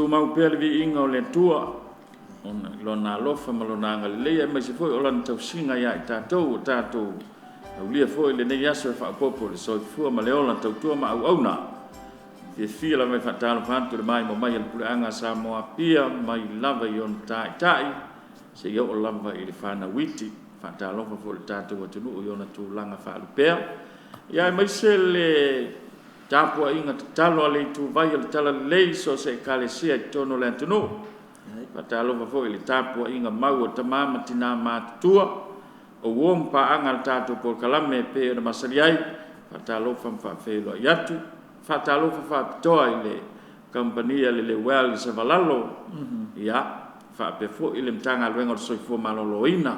tumau pea le viiga o le Atua ona i Lona alofa ma Lona agalelei aemaise foi o Lana tausiga ia i tatou ua tatou aulia foi lenei aso e faaopoopo i le soifua ma le ola tautua ma auauna. E fiafia lava e faatalofa atu i le maimoa mai a le puleaga a Samoa Apia mai lava i ona taitai seia oo lava i le fanau iti. E faatalofa foi i le tatou atunuu i ona tulaga faalupea, aemaise le tapuaiga tatalo a le ituvai o le Talalelei i so o se Ekalesia i totonu o le atunuu. E faatalofa foi i le tapuaiga mau a tama ma tina matutua, o uo ma paaga a le tatou polokalame e pei ona masani ai. Faatalofa ma faafeiloai atu. E faatalofa faapitoa i le Kamupani a le Leuel i Savalalo faapea foi le Matagaluega o le Soifua Maloloina,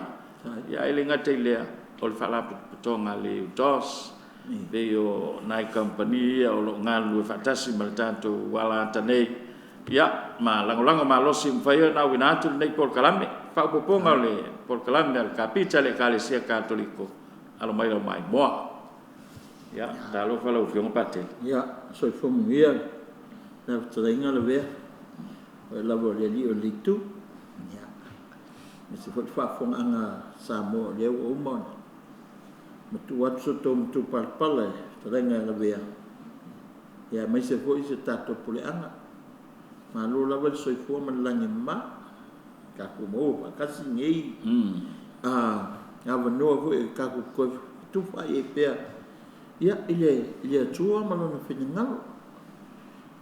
ae le gata i lea o le Faalapotopotoga a le UTOS. E pei o nai kamupani ia o lo o galulue faatasi ma le tatou ata nei ma lagolago malosi ua mafai ai ona auina atu lenei polokalame. Faaopoopoga o le polokalame a le Kapita a le Ekalesia Katoliko, Alo mai lau maimoa. Ia, talofa lau Afioga Patele. Ia, soifua manuia lau fetalaiga Lavea, o oe lava o le alii o le Itu, aemaise foi le faafofogaaga a Samoa o lea ua uma ona matuu atu so outou matupalapala i le fetalaiga ia Lavea, aemaise foi si a tatou puleaga. Malo lava le soifua ma le lagi e mama, tatou maua faatasi lenei avanoa foi tatou te toe fetufaai ai pea i le Atua ma Lona finagalo.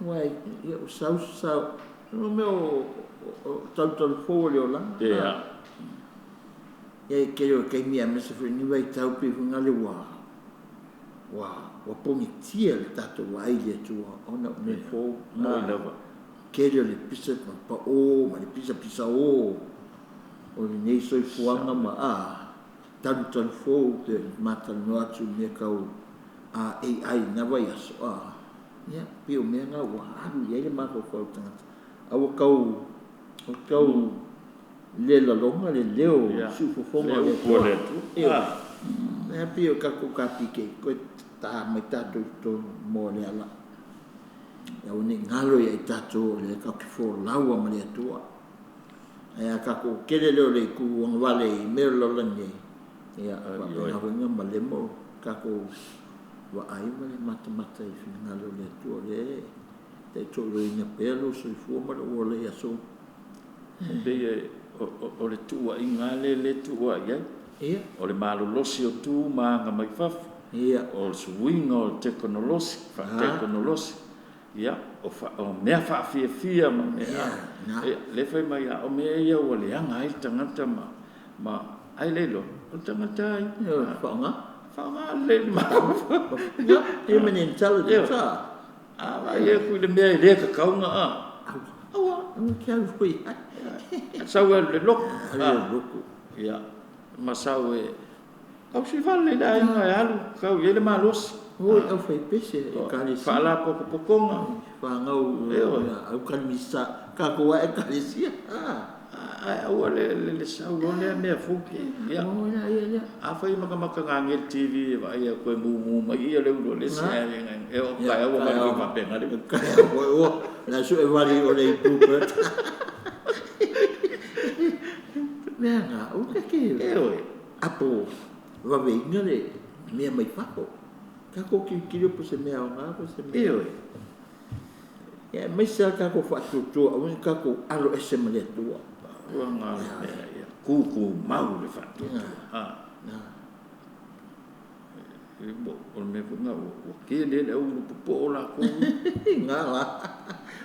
Aua ua sau se sao, mo mea o talutalufou o le olaga, ia e tele o taimi aemaise foi lenei vaitau pei foi lea ua pogitia le tatou vaai i le Atua ona o mea fou. Moni lava. Tele o le pisa ma le pao ma le pisapisao o lenei soifuaga ma talutalufou pei ona ma talanoa atu i mea tau AI i lena vaiaso, ia pei o mea na ua alu i ai le mafaufau o le tagata, a ua tau le lagona le leo siufofoga o le Le upu a le Atua. Atua. Ioe. Ae pei o le tatou kapike, toe ta mai tatou i totonu mo le ala. Aua ne i galo ia i tatou o lea tatou te folau lava ma le Atua. Ae a tatou tele lea o le itu agavale i mea o le lalolagi nei, ia e Ioe. faapena foi ona malemo le tatou vaai ma le matamata i le finagalo o le Atua o lea e tautoaluaina pea lou soifua ma lou ola i aso uma. E pei o le tuuaiga lava lea e tuuai ai, o le malolosi o tu ma aga mai fafo, o le suiga o le tekonolosi, faatekonolosi, ia, o mea faafiafia ma mea lea e fai mai o mea ia ua leaga ai le tagata ma ae le iloa, o le tagata lava ia. Ioe, faaaoga. Faaaoga lelei le mafaufau. Yeah, human intelligence. Ioe. A vaai atu i le mea e le tatau ona a, Aua. aua. Aua e te alu fua i ai. Sau e alu i le lotu, Alu i le lotu. Ia, ma sau e tausivale i le aiga e alu tau i ai le malosi. O i aufaipese, ekalesia. Faalapotopotoga. Fanau au tatou lava ekalesia. Ae aua le sau loa lea mea fou. Ia, O la ia lea. Afai e matamata nanei i le TV e vaai atu e mumu mai le ulu a le isi, ae oo atu taeao ua faapena le upu. Taeao foi ua o le a sue vale i o i le Bluebird. Mea na, aua ta te apo vaveina le mea mai fafo. Tatou tilotilo po o se mea aoga po o se mea. Ia aemaise lava le tatou faatuatua, aua ne i tatou alo ese ma le Atua. Pau lena o le mea ia tutumau le faatuatua. O le mea foi lena ua tele ai le au ulu popo'o latou ia. Na la,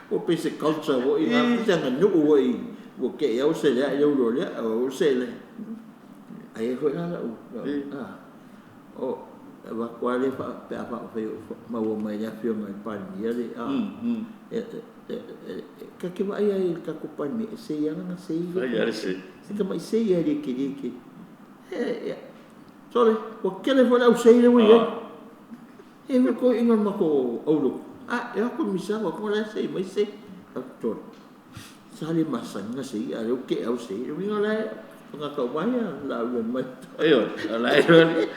ua pei se culture foi lea, se aganuu foi ua te i lava ua seleai le ulu o lea, ua sele. Ae i ai foi la lau, e avatu lava lea pe a faapea ua maua mai e le Afioga i le Palemia le… ta te vaai lava i le tatou Palemia, e sei lava lana sei. Fai lava le sei. Si tamai sei lava e le tele tele. Sole, ua tele foi le au sei lea ua i ai. E i ai foi toeaiina o le matou aulotu, e o atu i le misela o la e sei mai sei. Ou fai atu, sole, sa le masani ona seia a o lea ua te i lava ua sei. Lona uiga o la e tagata uma lava ia o le a alu ai ma Ioe, o la e iloa lelei.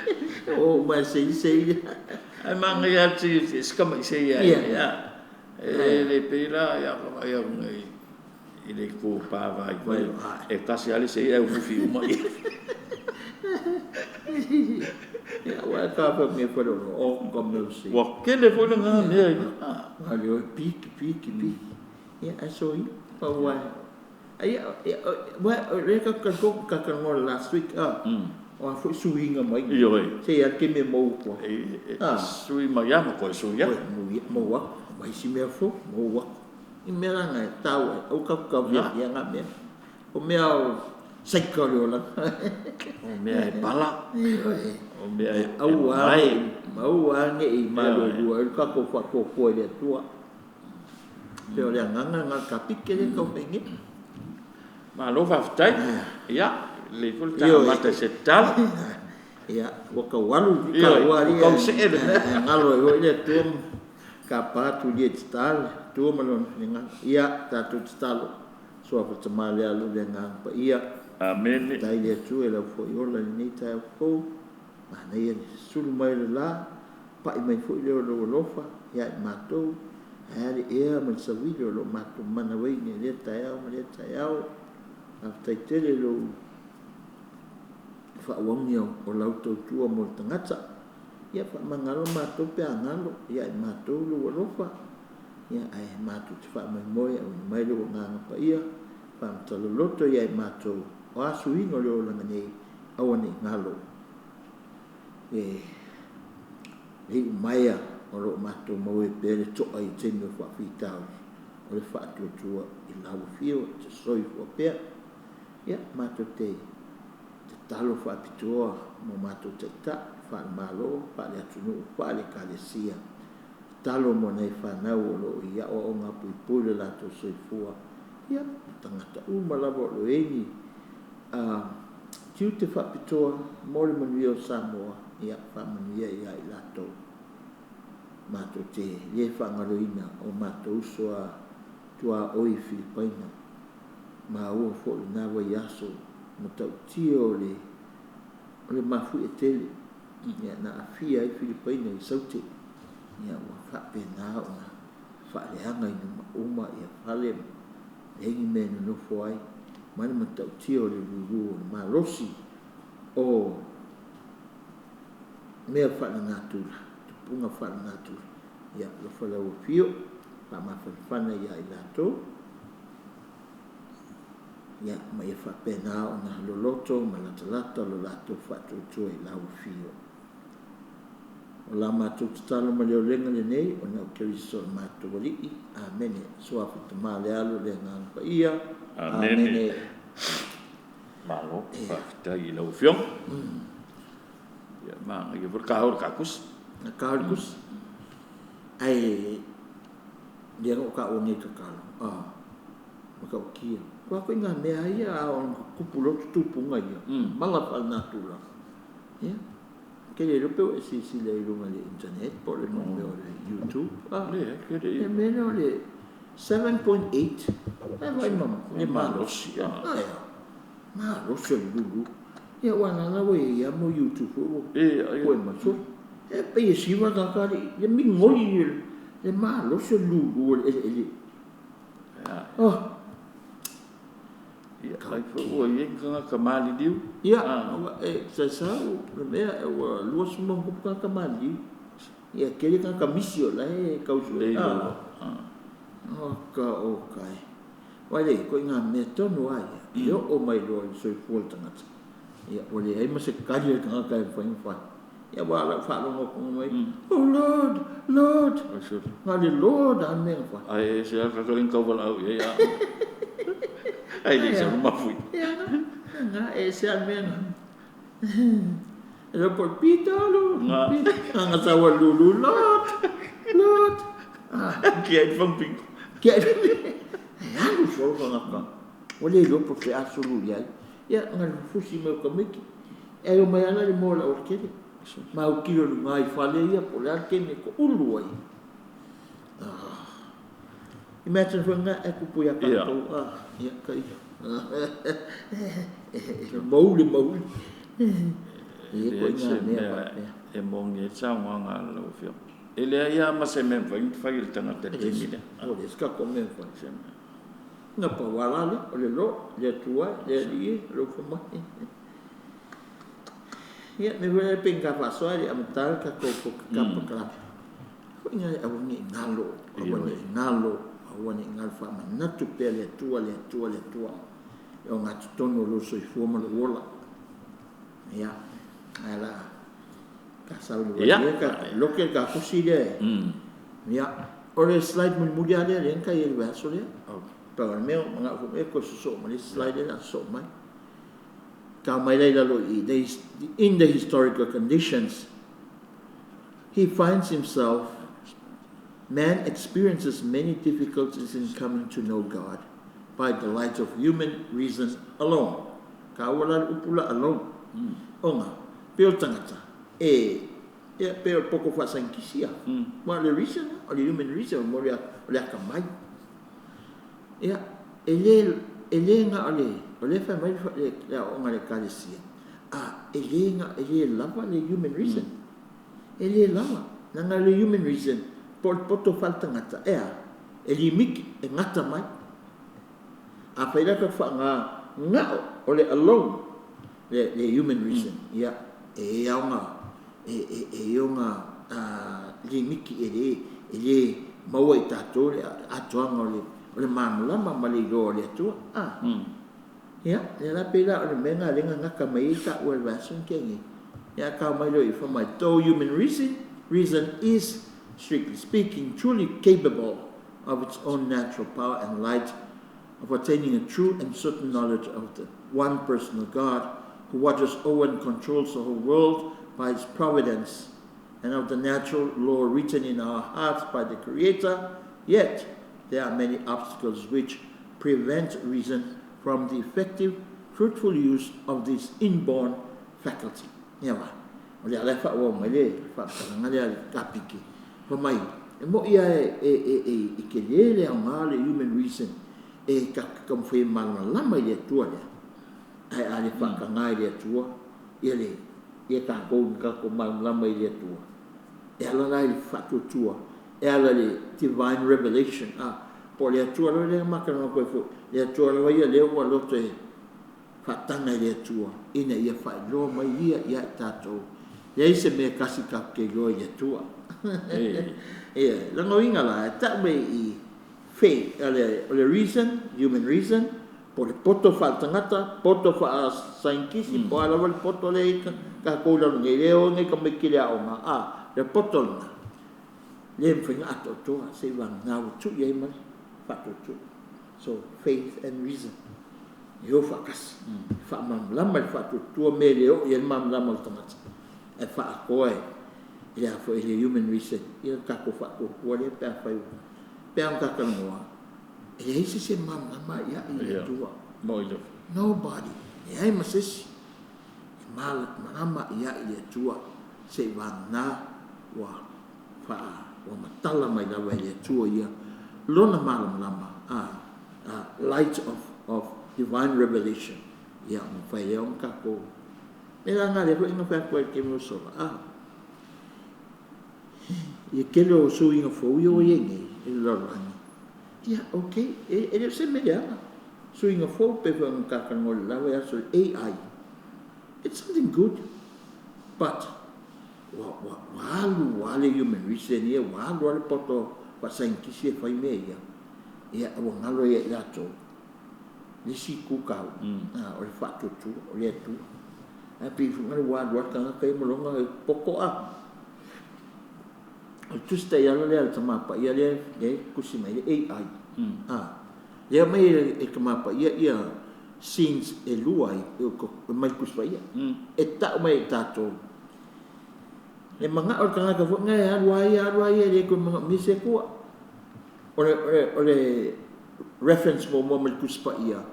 O uma lava e sei le sei lea. Ae manaia lava si tamai sei lava. E le pei la, a vaai atu nei I le itu pa vai e tasi ale se ia ufufi uma i. Ia, ua e ka fa me fa lo o ka me si. Ua kele foi le ngā mea i. Nga le o piki piki piki. Ia ai so i pa ua. Ai ua le ka ka ko ka ka ngo last week ah. O a foi suinga mai. Ioe. Se ia ke me mo ko. E sui mai ama koe sui ia. Mo ia mo wa. Mai si mea fo mo wa. I mea la ngai tau e au ka ka via ia ngā mea. O mea o saika o le ola. O mea e pala. O mea e Au a mai. Mau a nge i malo lua i ka ko fa ko ko le tua. Pe o le anganga ngā ka pike le kau whainge. Malo faafetai. Ia, le foi le taamata se tatalo. Ia, ua kaualu i Ioe, ka ua ua ria. kau see le mea. Ngalo e hoi le tua ka pātu lia tatalo, tua ma lona finagalo. Ia, tātou tatalo. Soa whatamā le alu le ngā pa ia. Amene. Tai le Atua e lau foi ola i lenei taeao fou. Manaia le sulu mai le la, pai mai foi leo lau alofa, ia i mātou. Ae ale ea ma le savili o lo mātou manawai nei lea taeao ma lea taeao. Faafetai tele lou faauaugia o lau tautua mo le tagata. Ia faamagalo mātou pe a galo, ia i mātou lou alofa. Ia ae mātou te faamoemoe auina mai lou agaga paia, faamatala ia i mātou o a suiga o le olaga nei, aua nei galo. E le iumaea o loo matou maua ai pea le to'a i taimi o faafitauli o le faatuatua i lau afio e te soifua pea. Ia matou te tatalo faapitoa mo matou taitai faale-Malo, faale-atunuu, faale-Ekalesia. Tatalo mo nai fanau o loo i aoaoga puipui le latou soifua. Ia, ma tagata uma lava o lo o i ai ni tiute faapitoa mo le manuia o Samoa, ia faamanuia ia i latou. Matou te le faagaloina o matou uso a tuaoi i Filipaina. Maua foi lena vaiaso matautia o le mafuie tele. Ia na aafia ai Filipaina i saute. Ia ua faapena ona faaleaga ina uma ia fale ma leai ni mea e nonofo ai. Ma le matautia o le lulu o le malosi o mea faalenatura, tupuga faalenatura. Ia alofa lau afio, faamafanafana ia i latou. Ia ma ia faapena ona loloto ma latalata lo latou faatuatua i lau afio. O la matou tatalo ma le olega lenei, ona o Keriso le matou Alii. Amene. Suafa Tama le Alo le Agaga Paia. Amene. Malo, faafetai i lau Afioga. Ia, ma ia foi le kao o le kakusi. Na kao le kusi. Ai, lea o ka o nei kakalo. Ah, ma ka ukia. Kua koe ngā mea ia a o kupu lotu tupunga ia. Mala wha natura. Ia. Ke le lope o e sisi le ilunga le internet, po le mo o le YouTube. Ah, Le, ke le e mea o le 7.8. E vai mama, le malosi. Malosi, ah. Ai, malosi o le lulu. Ia ua nana ua ia mo YouTube ua. E, ai, Koe maso. E pe e siwa ka ka le mingoi le malosi o le lulu o le ele ele. Ia, Oh, ia, ai foi ua i ai tagata maliliu. Ia, Ah. ua e sa sa le mea ua lua sumo kupu ka ka maliliu. Ia kele ka ka misi o la e kausu. Le Ah. iloa. Ah. O ka o kai. Wai le ko ngā mea tonu ai. E o mai loa i soifua le tagata. Ia o le ai ma se kali le tagata e whai whai. Ia wā lau whaalongo konga mai. Oh Lord, Lord. Ai, sure. Ngā le Lord a mea whai. Ai, e se aka kaling kau wala au, ia, ia. Ai, le se mafui. Ia ngā e se a mea ngā. E lo por pita lo. Ngā. Ngā ngā sawa lulu, Lord, Lord. Ah. Ki ai whamping. Kia e alu solo ka ngaka. O le lopo te asulu iai. Ia ngā fusi mai o ka miki. E o mai ana le mola o kere. Ma o kilo lu ngai whale ia po le ake me ko ulu ai. Ah. Imagine foi ngā e kupu ia Ia. kātou. Ah, ia kai. E mauli mauli. E ko Le ngā se mea mea whapea. e mongi e tau ngā lau afioga. E lea ia ma se mea whai whai le tangata le taimi lea. O le ska ko mea whai. Se mea. Na pau ala lea, o le Lord, le Atua e, le Alii e, alofa mai. Ia, me foi lea pe ka faasoa i le amataga le tatou polokalame. Foi ngai aua ne i galo, aua ne i galo, aua ne i galo faamanatu pea le Atua, le Atua, le Atua. E ogatotonu o lou soifua ma lou ola. Ia, ae la ka sau le valia ka loke ka kusi lea. Ia, o le slide mulimuli lava lea lea na kai ai i le vaiaso lea. Pau o le mea o manao foi e toe sosoo ma le isi slide lea o le a sosoo mai. Tau mai la i lalo i i, in the historical conditions, he finds himself, man experiences many difficulties in coming to know God by the light of human reason alone. Ka ua la le upu la alone. Ona, pe o le tagata, e, ia, pe o le poto faasaienitisi a. Ma o le reason, o le human reason, mo le, o le atamai. Ia, e le, e le na o le, o lea e fai mai le, le aoaoga a le Ekalesia, a, e le na, e le lava le human reason. E le lava. Leaga le human reason, po o le poto faaletagata, e a? E limiti, e gata mai. Afai la tatou faaaoga na o le alone, le human reason, ia, e i ai ona, e i ai ona limiti e le, e le maua e tatou le atoaga o le malamalama ma le iloa o le Atua. A. Ia, lea la pei la o le mea lena lea na gata mai ai taua i le vaiaso na tea nei. Ia, a tau mai loa i fai mai, though human reason is, strictly speaking, truly capable of its own natural power and light of attaining a true and certain knowledge of the one personal God who watches over and controls the whole world by his providence, and of the natural law written in our hearts by the Creator, yet there are many obstacles which prevent reason from the effective, fruitful use of this inborn faculty. Ia va, o le ala e faaauau mai le faamatalaga lea a le kapiki, fai mai, e moni lava e tele le aoga o le human reason e tatou te taumafai e malamalama i le Atua lea, ae a le faataga e le Atua ia le ia tatou ina tatou malamalama i le Atua, e ala la i le faatuatua, e ala i le divine revelation, a, po o le Atua lava lea na ma talanoa atu ai foi, le Atua lava ia lea ua loto e faataga e le Atua ina ia faailoa mai ia ia i tatou. Leai se mea e tasi tatou te iloa i le Atua. Ia, lona uiga la, e tau mai i faith, o le reason, human reason, po o le poto faaletagata, poto faasaienitisi, po o a lava le poto lea e i ai tatou i lalo nei, lea e o nei tamaiti i le aoga, a, le poto lena, le mafai ona atoatoa seivagana ua tuu i ai ma le faatuatua. So, faith and reason, e o faatasi, e faamalamalama i le faatuatua mea e le oo i ai le malamalama o le tagata, ae faaatoa e le a foi le human reason ia le tatou faatuatua lea pe afai pe a ona ta talanoa, e leai se isi e malamalama ia i le Atua. Nobody, leai ma se isi e malamalama ia i le Atua seivagana ua faa ua matala mai lava e le Atua ia lona malamalama, a, light of divine revelation, ia ona mafai lea ona tatou mea la na lea foi na fai atu ai i le taimi ua sola, a, ia tele o suiga fou ia ua i ai nei i le lalolagi, ia, okay, e le o se mea leaga suiga fou pei foi ona ta talanoa i le la vaiaso i le AI. It's something good, but ua, ua, ua alu lava le human reason ia, ua alu lava le poto faasaienitisi e fai mea ia, ia, ua galo ia i latou le isi itu taua, a, o le faatuatua, o le Atua. Ae pei foi na ua alu lava le tagata ia ma lona poto, a. O le Tusi Taiala lea a le Tama Paia lea e tusi mai ai le AI. A, lea aumai e le Tama Paia ia scenes e lua mai le Tusi Paia. E tau mai e tatou. E manao le tagata foi na e alu lava ia, alu lava ia e le toe manaomia se Atua. O le reference muamua mai le Tusi Paia,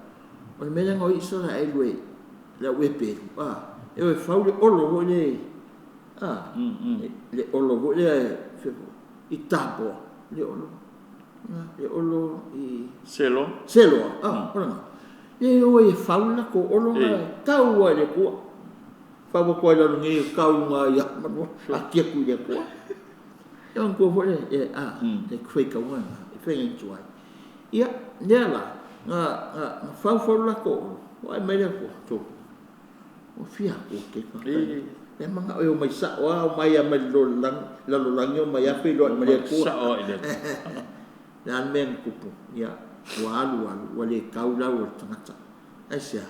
o le mea lea na o ai Isaraelu e le au Eperu, a, e o e fau le olo foi lea, a, le olo foi lea i Tapoa, le olo, le olo i Selo. Seloa, a, o lena. E o e fau le latou olo na tau ai le Atua. Fau atu ai lalo nei e tau ngā ia manua, ati atu i le Atua. E on tua foi le, a, le faitauga lena, e fai ngai tuai. Ia, lea la, Na faufau lako o ai mai le ko to. O fia ko ke ka. E manga o mai sa o au mai a mai lo lang la lo lang o mai a fe lo mai le ko. Sa o ile. La men kupu. Ia wa alu alu wa le kau la o tangata. Ai sia.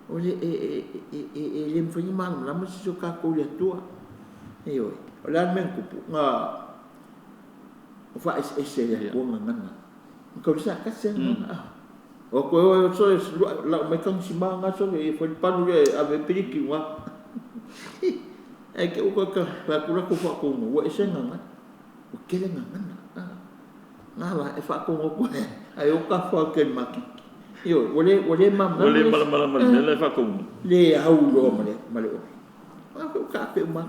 O le e le mfai ma la ma si ka ko le tua. E oi. O la men kupu nga o fa es es le ko nga nga. Ko sa ka se nga. O ko o so la mai kang si ma nga so e foi palu le ave piriki wa. E ke o ka ka ku la ko fa ko mo e se nga nga. O ke le nga nga. Nga la e fa ko ko ai o ka fa ke maki. Io ole ole ma ole mala mala mala le fa ko le au lo male male o. Ma ko ka pe ma.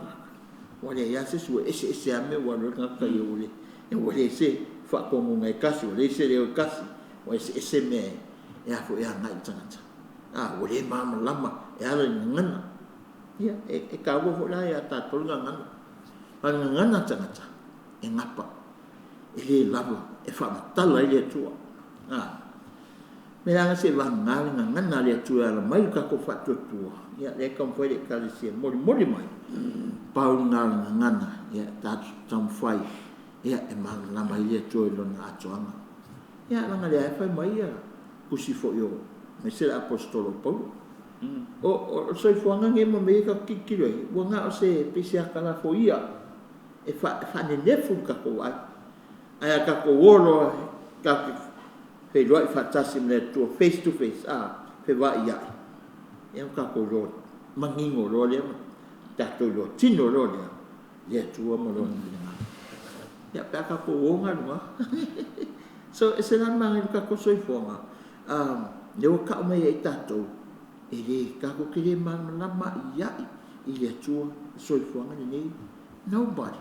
Ole ya se su ese ese ame wa lo ka ka yo ole. E ole se fa ko mo ngai kasi ole se le kasi. O ese ese me e a fo e a ngai tangata. Ah ole ma lama e ala ngana. Ia e ka wo fo la ya ta tol ngana. Pa ngana tangata e ngapa. E le lava e fa matala ile tua. Ah me la se va ngana ngana le tua la mai ka ko fa tua. Ia le ka foi le ka se moli moli mai. Pa ngana ngana ia ta tam fai. Ia e ma la mai le tua lo na atoanga. Ia la ngale ai fai mai ia kusi fo yo. Me se apostolo Paulo. O soi fo nganga mo me ka kikilo e. Wa nga o se pisi akala fo ia. E fa fa ne nefu ka ko ai. Ai ka ko wolo ka fe loi fa tasi me tu face to face a fe va ia. E ka ko lo mangingo lo le ta to lo tino lo le. Le tu mo lo ni nga. Ya pa ka ko wonga lo. So e se la ma ka ko soi fo nga. Le o ka mai e tatou e le ka ko ke le ma la ma ia i le tu soi fo nga ni nobody.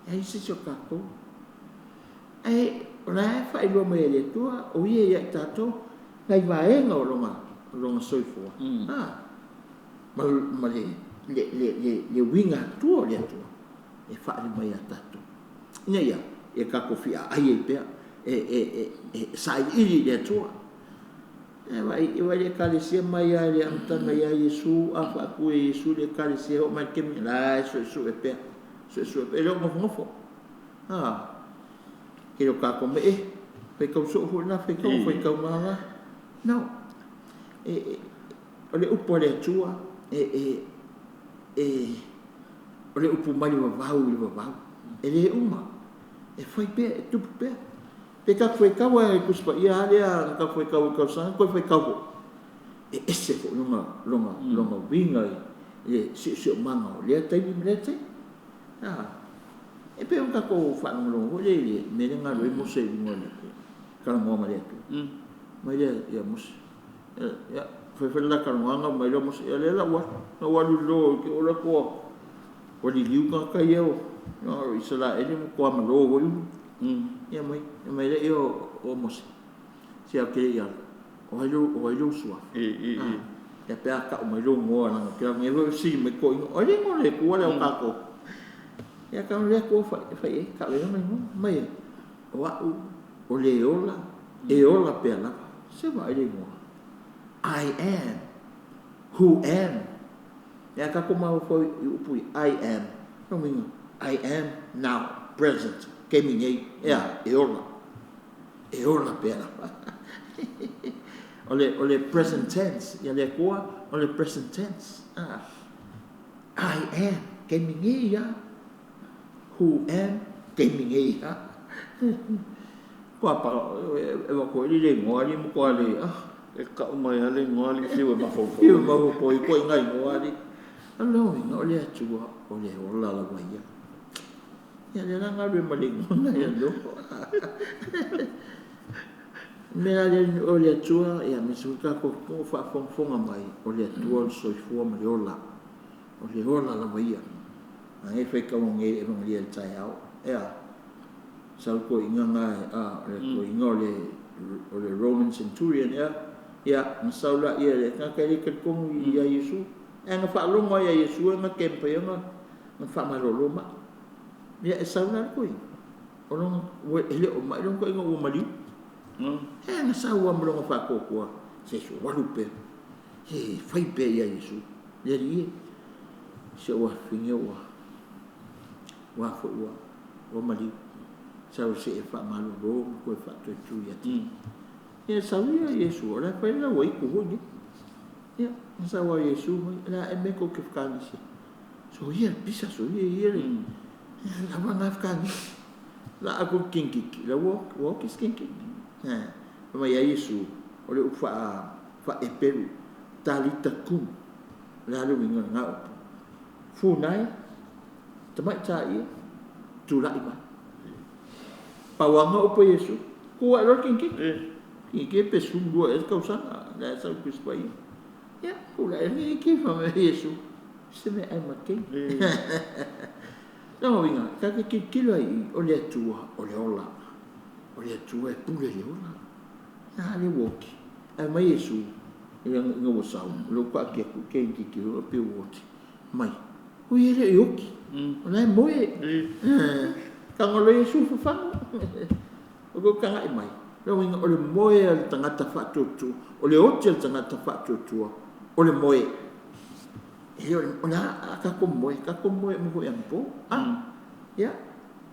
E se so ka ko. E la fa i lo mai le tua o ia ia tatou ngai vaenga o longa longa soi fo. Ah ma ma le le le le winga tua le tua e fa i mai a tatou. Ina ia e ka ko fia ai e pea e e e sa i le tua. E vai e vai le kalesia mai a le amtanga ia Yesu a fa ku Yesu le kalesia o mai ke mi la su su e pea su su e lo ngofo. Ah ke lo ka ko me e fe kau so fu na fe kau fe kau ma no e o le upo le tua e e e o le upo mai wa vau le vau e le uma e fai pe e tupu pe pe ka foi kau e kuspa ia ale a ka foi kau kau sa ko foi kau e ese fo longa longa longa winga e si si manga le tai ni le tai ah e pe un ka ko fa ngo le le me le ngalo e mo se ngo le ka ngo ma le tu mai le ya mo ya foi foi la ka ngo mai lo mo se le la wa no wa lu lo ke o la ko o li liu ka ka yo no isla ele mo ko ma lo wo ia mai mai le io o mo se se a ke ia o ai lo sua e e e pe a ka mai lo ngo na ke ngi vo si me ko o le ngo le ko le o ka ko ia ka le ko fa fa e ka le mai mai o a o le ola e ola pe la se va le ngo I am who am ia ka ko ma fo i upu I am no mi I am now present ke mi nei ia e ola pe la o le present tense ia le ko o le present tense ah I am ke mi nei ia who am ke mi nei ia ko pa e wa ko le ngo ali mo ko ale ah e ka mai ale ngo ali fiu e mafofo fiu mafofo i ko ngai ngo ali alo ngo le atua o le ola la wa ia ia le nga le ma le ngo na ia lo me la le o le atua ia me su ka ko ko fa fo fo mai o le atua o soifua ma le ola o le ola la wa ia ai fe ka ngo e ngo le tai au ia sa ko inga nga a le ko inga le o le Roman centurion ia ia na la ia le ka ka le ko ia Yesu e nga fa longo ia Yesu nga kempe nga nga fa malolo ma ia e sa la ko o lo e le o mai lo ko inga o mali E na sau lava ma lona faatuatua, se ua alu pea, se fai pea ia Iesu. Le Alii e, si ou afafine ua, ua foi ua, ua maliu. Sau se i e faamalolo ma toe faatuitu ia te. Ia sau ia Iesu, o le a fai le ua itu foi nei. Ia, na sau a Iesu mai, o le a ea mea tou te fekanisi ai? Soia le pisa, soia ia le... Lava na fekanisi. La a ku kinkiki, la ua ua oki se kinkiki. Fai mai ai Iesu, o le upu faa faa-Eperu, talita kum. O le a le uiga o lena upu? Funai, tamaitai e, tulai mai. Pau lava na upu a Iesu, tu ae loa le kinkiki. Kinkiki pe 12 ea le tausaga, la e sau i Tusi Paia. Ia, tulai le kinkiki, fai mai Iesu, se mea ai ma keiki. Lona uiga, tatou te tilotilo ai i i, o le Atua o le ola. O le Atua e pule i le ola. A lea ua oti. Ae mai Iesu, ina ua sau, o lea ua taatia atu i keikiki foi lea pei ua oti. Mai, ui e le i oti, o la e moe. Tago loa Iesu fafagu. O lou tagai mai, lona uiga o le moe a le tagata faatuatua, o le oti a le tagata faatuatua, o le moe. E le o le a tatou moe, tatou moe uma foi anapo. A, ia,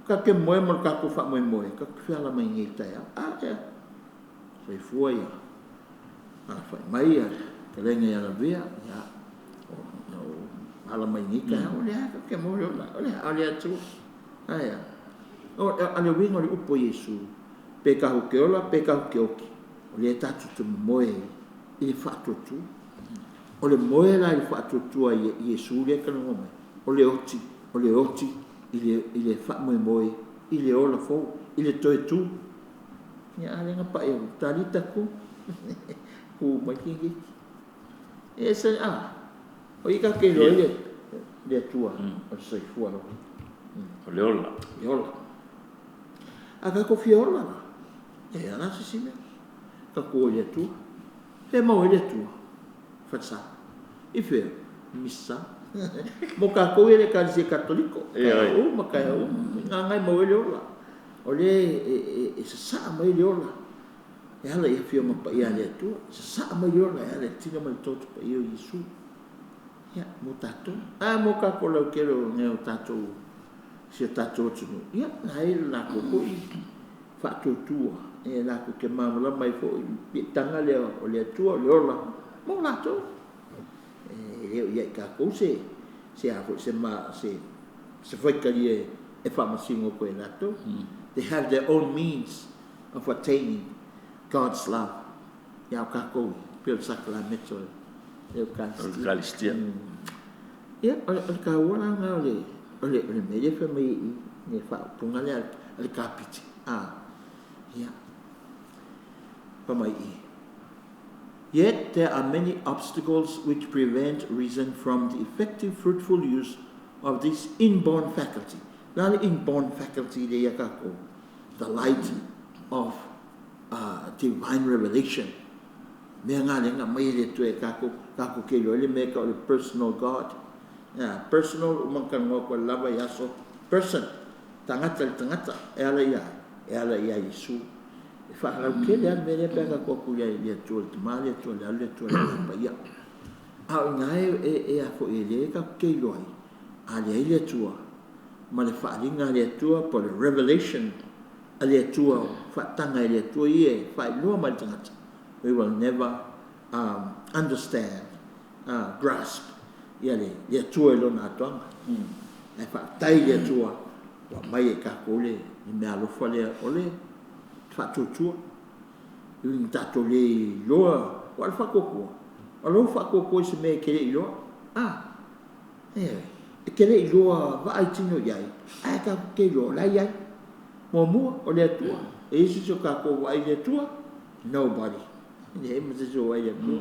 tatou te moe ma le tatou faamoemoe, tatou te feala mai nei i le taeao. A, ia, soifua ia, alafai mai ia le fetalaiga ia Lavea, ia, o ala mai nei taeao, o lea tatou te moe o le a le Atua. Ae a? O le uiga o le upu a Iesu, pe tatou te ola pe tatou te oti, o lea tatou te moe i le faatuatua. O le moe la i le faatuatua i Iesu lea e talanoa mai, o le oti, o le oti i le faamoemoe, i le ola fou, i le toe tu. Ia a lea na pai atu, talita ku, ku mai kingi. E se a, o i ka ke iloa i le Atua, o le soifua lava. O le ola. Le ola. A tatou fia ola la, e ala se isi mea. Tatou o i le Atua. Fea maua ai le Atua? Falesa. I fea? Misa. Mo tatou ia le Ekalesia Katoliko. Taeao uma, taeao uma. I gaga e maua ai le ola. O lea e sasaa mai le ola e ala i Afioga Paia a le Atua. Sasaa mai le ola e ala i le tino ma le toto paia o Iesu. Ia, mo tatou. A mo tatou lautele o mea o tatou, si o tatou atunuu, ia, na ai le latou foi faatuatua, e latou te malamalama ai foi i le piitaga lea o le Atua o le ola mo latou. E le o ia i tatou se se a foi se ma se se faitalia e faamasino atu e latou. They have their own means of attaining God's love. Ia o tatou pei o le sakalameta o le Eukalistia. Ia, o le taua la lena o le o le o le mea lea e fai mai i le faaupuga lea a le kapiti. A, ia, fai mai i. Yet there are many obstacles which prevent reason from the effective fruitful use of this inborn faculty. La le inborn faculty le ia tatou, the light of divine revelation. Mea ngā lenga mai e le Atua e tatou, tatou ke iloa le mea ka o le personal God. Yeah, personal uma ka ngoa koe lava i aso. Person, tangata le tangata, e ala ia, e ala ia Iesu. E whaaraukele a le mea lea pe a tatou atu ia i le Atua le Tama, le Atua le Alo, le Atua le Agaga Paia. A o ina e a foi e le tatou te iloa ai, a leai le Atua ma le faaaliga a le Atua po o le revelation a le Atua, faataga e le Atua ia e faailoa mai le tagata, we will never understand, grasp ia le Atua i lona atoaga. Ae faafetai i le Atua ua aumai e tatou le mea alofa lea o le faatuatua. I ui ina tatou le iloa, aua o le faatuatua, o lou faatuatua i se mea e te le iloa. A, ioe, e te le iloa vaai tino i ai, ae tatou te iloa o la e i ai. Muamua, o le Atua. E i ai se isi o tatou ua vaai i le Atua? Nobody. E leai ma se isi o vaai i le Atua.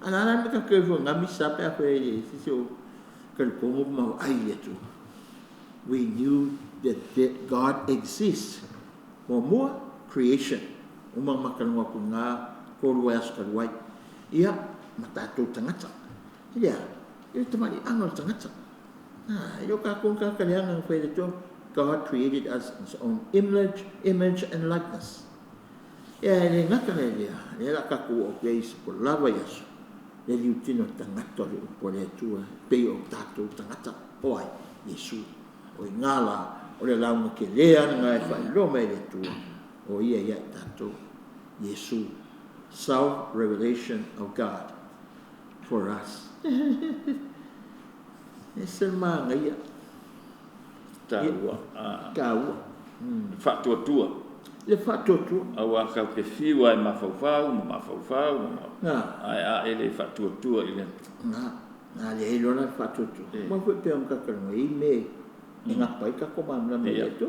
A na ala le mea tatou te o ifo i gami sa pe afai e leai se isi o talitonu ma vaai i le Atua. We knew that God exists. Muamua, creation. Uma ona matalanoa atu i na 3 aso talu ai. Ia, ma tatou tagata. I le a? I le tamaliiaga o le tagata. E le o tatou ni tagata leaga na fai e le Atua. God created us in His own image, image and likeness. Ia e le gata la i lea, lea o le a tatou oo atu i ai i se lava i aso, le liutino tagata o le upu a le Atua, pei o tatou tagata, o ai? Iesu. O i ina la, o le lauga tele lava lena e faailoa mai e le Atua, o ia ia i tatou, Iesu, self revelation of God for us. E ese le manaia. Taua. Taua. Le faatuatua. Le faatuatua. Aua tatou te fiu lava e mafaufau ma mafaufau ma ae a e le faatuatua i le Na, na leai loa la le faatuatua. Aua foi pei ona tatou talanoa, e i ai mea e gapa ai tatou malamalama i le Atua.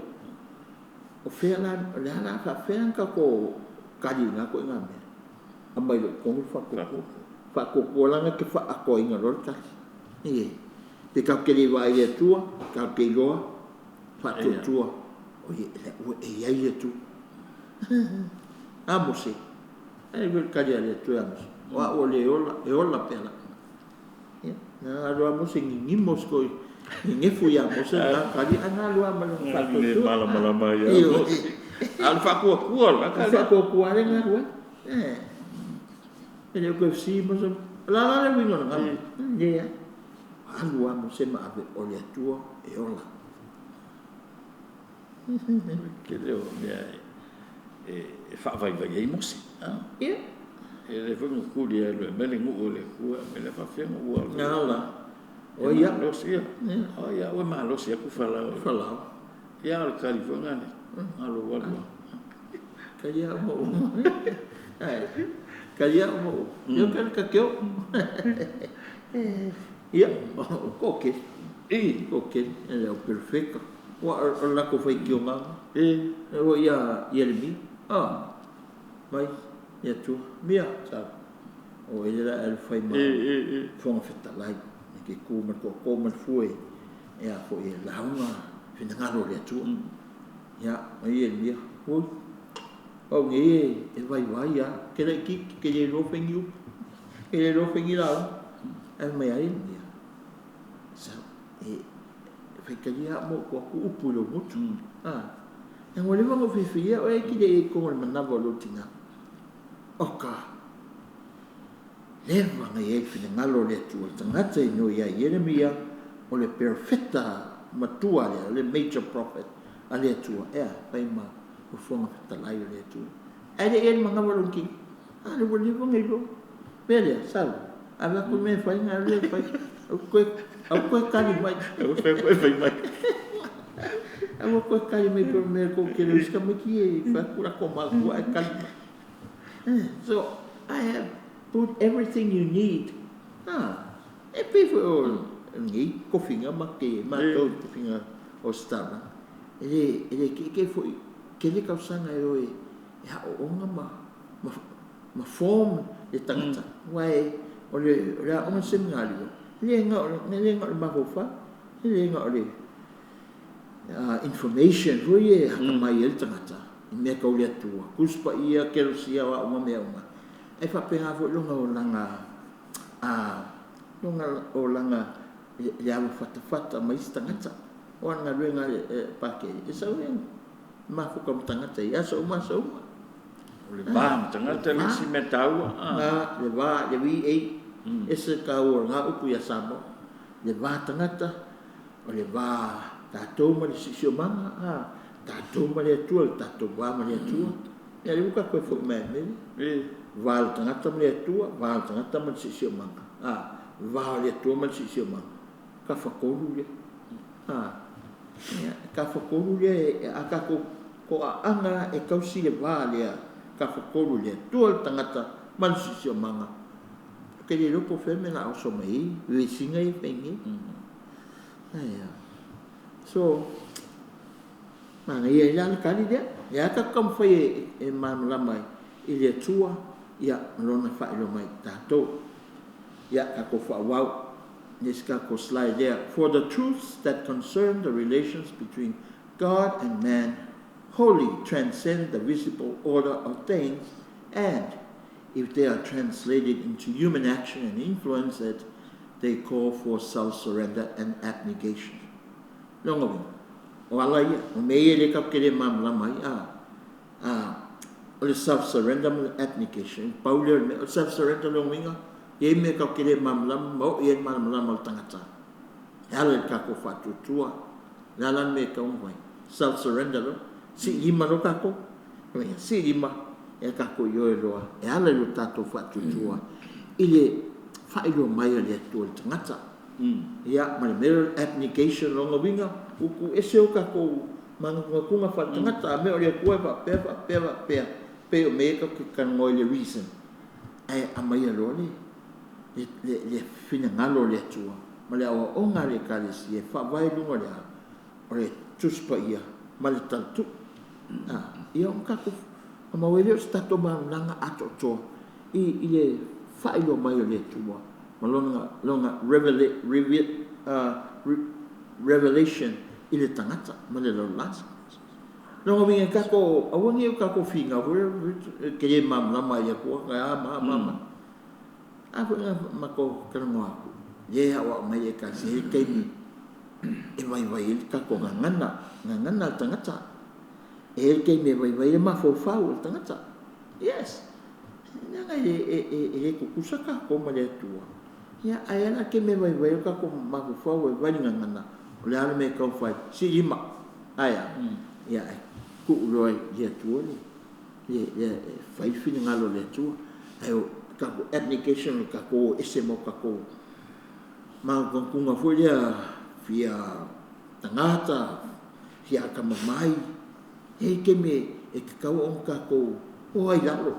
O fea la, o le a la, faapefea ona tatou kali i lena ituaiga mea? Aumai loa i totonu le faatuatua. Faatuatua la na te faaatoaina loa le tali. Ioe. Pe tatou te le vaai i le Atua, tatou te iloa, faatuatua, e i ai le Atua. A Mose, e i ai le tali a le Atua ia Mose, o au o le ola, e ola pea lava. Ia, na alu lava Mose ninimo si toi nenefu ia Mose lena tali, ae na alu lava ma lona faatuatua. Le malamalama ia Mose. A o le faatuatua la. O le faatuatua lava lea na alu ai. E le o toe fesili Mose, o le a la le uiga o lena mea? Leai. Alu lava Mose ma ave, o le Atua e ola. Tele o mea e faavaivai ai Mose. Ia. E le foi na tuli e alu e aumai le nuu o le Atua, e le faapefea ona ou alu. Na la. O ia. Malosi ia. O ia ua malosi atu Farao. Farao. Ia o le tali foi lena, alu alu lava. Kali au mo. Ai. Kali au mo. Ia ka ka keo. Ia, ko ke. Ko ke, ele o perfecto. Ua o la ko fai kio nga. O ia Ieremia. Ah. Mai ia tu. Mia sa. O ele la el fai ma. Fofoga Fetalai, e ke ku ma ko ko ma fue. E a fo e lauga finagalo o le Atua. Ia, mai Ieremia. Oi. O nge e vai vai a. Ke le ki ke le lo fengi upu. Ke le lo fengi lauga. E mai ai Ieremia. Sa e faitalia mo ko ku upu lo mutu. Ah. E mo le mo fifi o e ki le ko le manava lo tina. O ka leva ngai ai finagalo o le Atua, le tagata i no ia Ieremia, o le perfecta matua lea, o le major prophet a le Atua, ea, fai ma fofoga fetalai o le Atua. Ae le i ai le manava o lona kino. A le ua leva ona iloa. Mea lea, sau, ave atu le mea e fai, na alu e fai. Au koe kali mai. Au koe fai mai. Au koe kali mai pe mea ko ke le uska mai ki e fai kura ko ma kua e kali mai. So, I have put everything you need. Ah, e pe foi o ngi kofinga ma ke ma to kofinga o stara. E le ke ke foi ke le kausanga e oe e ha o onga ma ma form le tangata. Wai o le o le onga seminari. Le nga le nga ma fofa. Le nga o le information foi e haka mai e le tangata. I mea kau le Atua. Kuspa ia kerosia wa uma mea uma. E whapenga foi longa o langa longa o langa le awa fatafata mai si tangata. O anga luenga le pake. E sau e mafuka mo tangata i aso uma aso uma. O le va ma tangata le si mea taua. Nga, le va, le vi e. E se kau o ngā upu ia Samoa. Le va tangata, o le va tātou ma le siosiomanga, tātou ma le Atua, le tātou va ma le Atua. Ia le uka koe foi mai mele. Va le tangata ma le Atua, va le tangata ma le siosiomanga. Va o le Atua ma le siosiomanga. Ka whakolu le. Ka whakolu le, a ka ko a anga e kausi le va lea. Ka whakolu le Atua le tangata ma le siosiomanga. Ke le lopo wheme la oso mai, wesinga i whengi. So, mana ia ila le kali lea. Ia ka kamwhai e malamalama i le Atua, ia malona whailo mai tātou. Ia ka ko whaawau, nes ka ko slide there. For the truths that concern the relations between God and man wholly transcend the visible order of things, and if they are translated into human action and influence it, they call for self-surrender and abnegation. Longa winga. O ala ia, o me ia le kap kere malamalama ai, O le self-surrender ma le abnegation, pau lea o le mea. O le self-surrender lona uiga, e i ai mea tatou te le malamalama ma oo i ai le malamalama o le tagata e ala i le tatou faatuatua. O le a la le mea e tatau ona fai? Self-surrender loa. Sii lima loa tatou. Sii lima, ia tatou ioe loa e ala i lo tatou faatuatua i le faailoa mai a le Atua i le tagata. Ia, ma le mea lea o le abnegation, lona uiga, ua tuuese o tatou manatunatuga faaletagata, a mea o le Atua e faapea, faapea, faapea, pei o mea ia tatou te talanoa i le reason, ae aumaia loa le finagalo o le Atua ma le aoaoga a le Ekalesia e faavae i luga o le a? O le Tusi Paia ma le Talatuu. Ia ona tatou maua ai lea o se tatou malamalamaga atoatoa i le faailoa mai o le Atua ma lona revelation i le tagata ma le lalolagi. Lona uiga e tatou, aua ne i o tatou finau foi lea e te le malamalama i le Atua e a ma a ma a. A foi na matou talanoa atu, lea e aoao mai le Ekalesia, e i ai le taimi e vaivai ai le tatou gagana, gagana a le tagata. E i ai le taimi e vaivai ai le mafaufau o le tagata. Yes. Leaga e le tutusa tatou ma le Atua. Ia, ae i ai la le taimi e vaivai ai le tatou mafaufau, vaivai le gagana, o le a le mea e tatau ona fai? Sii lima. Ae a? Ia, ae tuu loa i le Atua le fai le finagalo o le Atua. Ae o tatou abnegation, o le tatou o ese ma o tatou manatunatuga foi lea fia tagata, fia atamamai. E i ai taimi e tatau ona tatou o ai i lalo,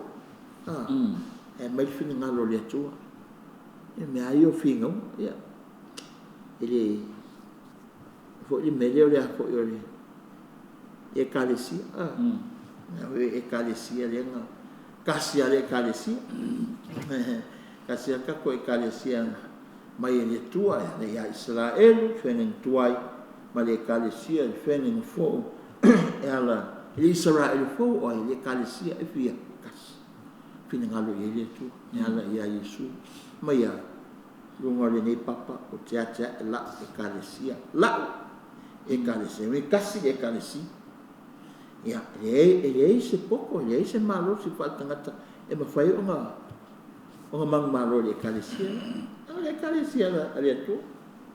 e aumai le finagalo o le Atua. E mea lava ia o finauga, ia, e le foi le mea lea o le a foi o le Ekalesia, le Ekalesia lea na tasi lava le Ekalesia, tasi lava le tatou Ekalesia mai e le Atua e ala ia Isaraelu, feagaiga tuai, ma le Ekalesia i le feagaiga fou e ala i le Isaraelu fou, o ai? Le Ekalesia e fia? Tasi. Finagalo i ai le Atua e ala ia Iesu mai a luga o lenei papa o te atiae la'u Ekalesia, la'u Ekalesia. E tasi le Ekalesia. Ia, e leai se poto, e leai se malosi faaletagata e mafai ona manumalo i le Ekalesia lea. O le Ekalesia a le Atua.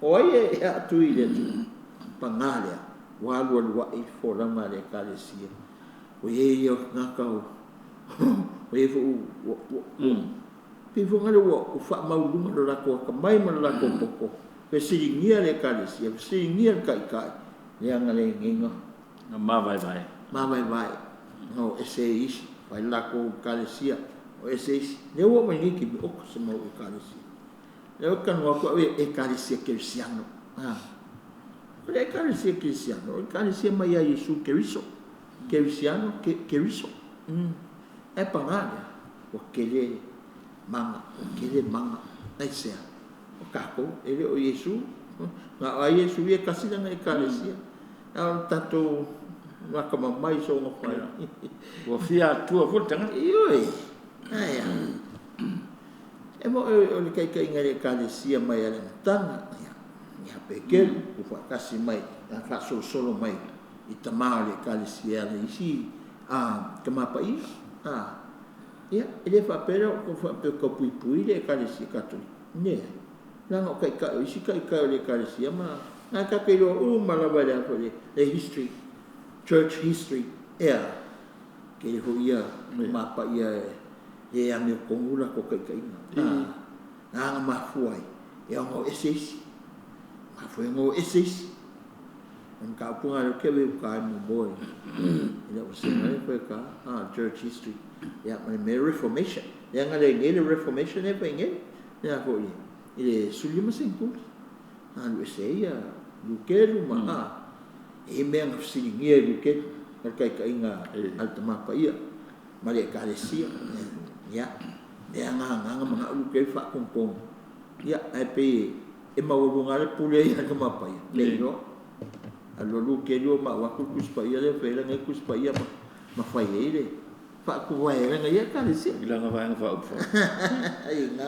O ai e aatui i le Atua? Paga lea, ua alualuai le folauga a le Ekalesia. Ua i ai ia tagata o ua i ai foi ua pei foi lea ua faamaualuluga lo latou atamai ma lo latou poto, fesiligia le Ekalesia, fesiligia le Taitai, leaga le iniga. Na mavaevae. Mavaevae, na o ese ai isi, fai le latou Ekalesia, o ese isi. Lea ua oo mai nei taimi, oka se mau Ekalesia. Lea ou te talanoa atu au i Ekalesia Kerisiano. O le Ekalesia Kerisiano, o le Ekalesia mai ia Iesu Keriso. Kerisiano, Keriso. Ae paga lea, ua tele maga, ua tele maga. Aisea? O tatou, e le o Iesu. Na o a Iesu ia e tasi lana Ekalesia. A o le tatou atamamai soona fai. Ua fia atua foi le tagata. Ioe. Ae a? E moni o le taitaiga i le Ekalesia mai a le amataga, ia Peteru, tuufaatasi mai, faasolosolo mai i tama o le Ekalesia e ala i isi tama paia. Ia, e le faapea lea o faapea o tau puipui le Ekalesia Katoliko. Leai. Leaga o taitai, o isi taitai o le Ekalesia ma na tatou iloa uma lava i le a foi le history, church history, ea, tele foi ia tama paia e le amiotonu latou taitaiga. Na na mafua ai, e ona o ese isi. Mafua ai ona o ese isi. O le mataupu lena lea ou te ave i uta e muamua i lau vasega lea e fai atu, church history. Ia, ma le mea Reformation. Leaga le nei le Reformation lea e fai nei. Le a foi i le 15 seneturi. Alu ese ai ia Luteru ma e i ai mea na fesiligia e Luteru ma le taitaiga a le Tama Paia ma le Ekalesia. Ia, mea na na manao Luteru faatonutonu. Ia, ae pei e maualuga lava le pule ia a le Tama Paia. Le iloa. Alu loa Luteru ma avatu le Tusi Paia lea fai ai lana Tusi Paia ma fai ai le faatuvae ai lana ia Ekalesia. I lana vaega faaupufai. Ai na.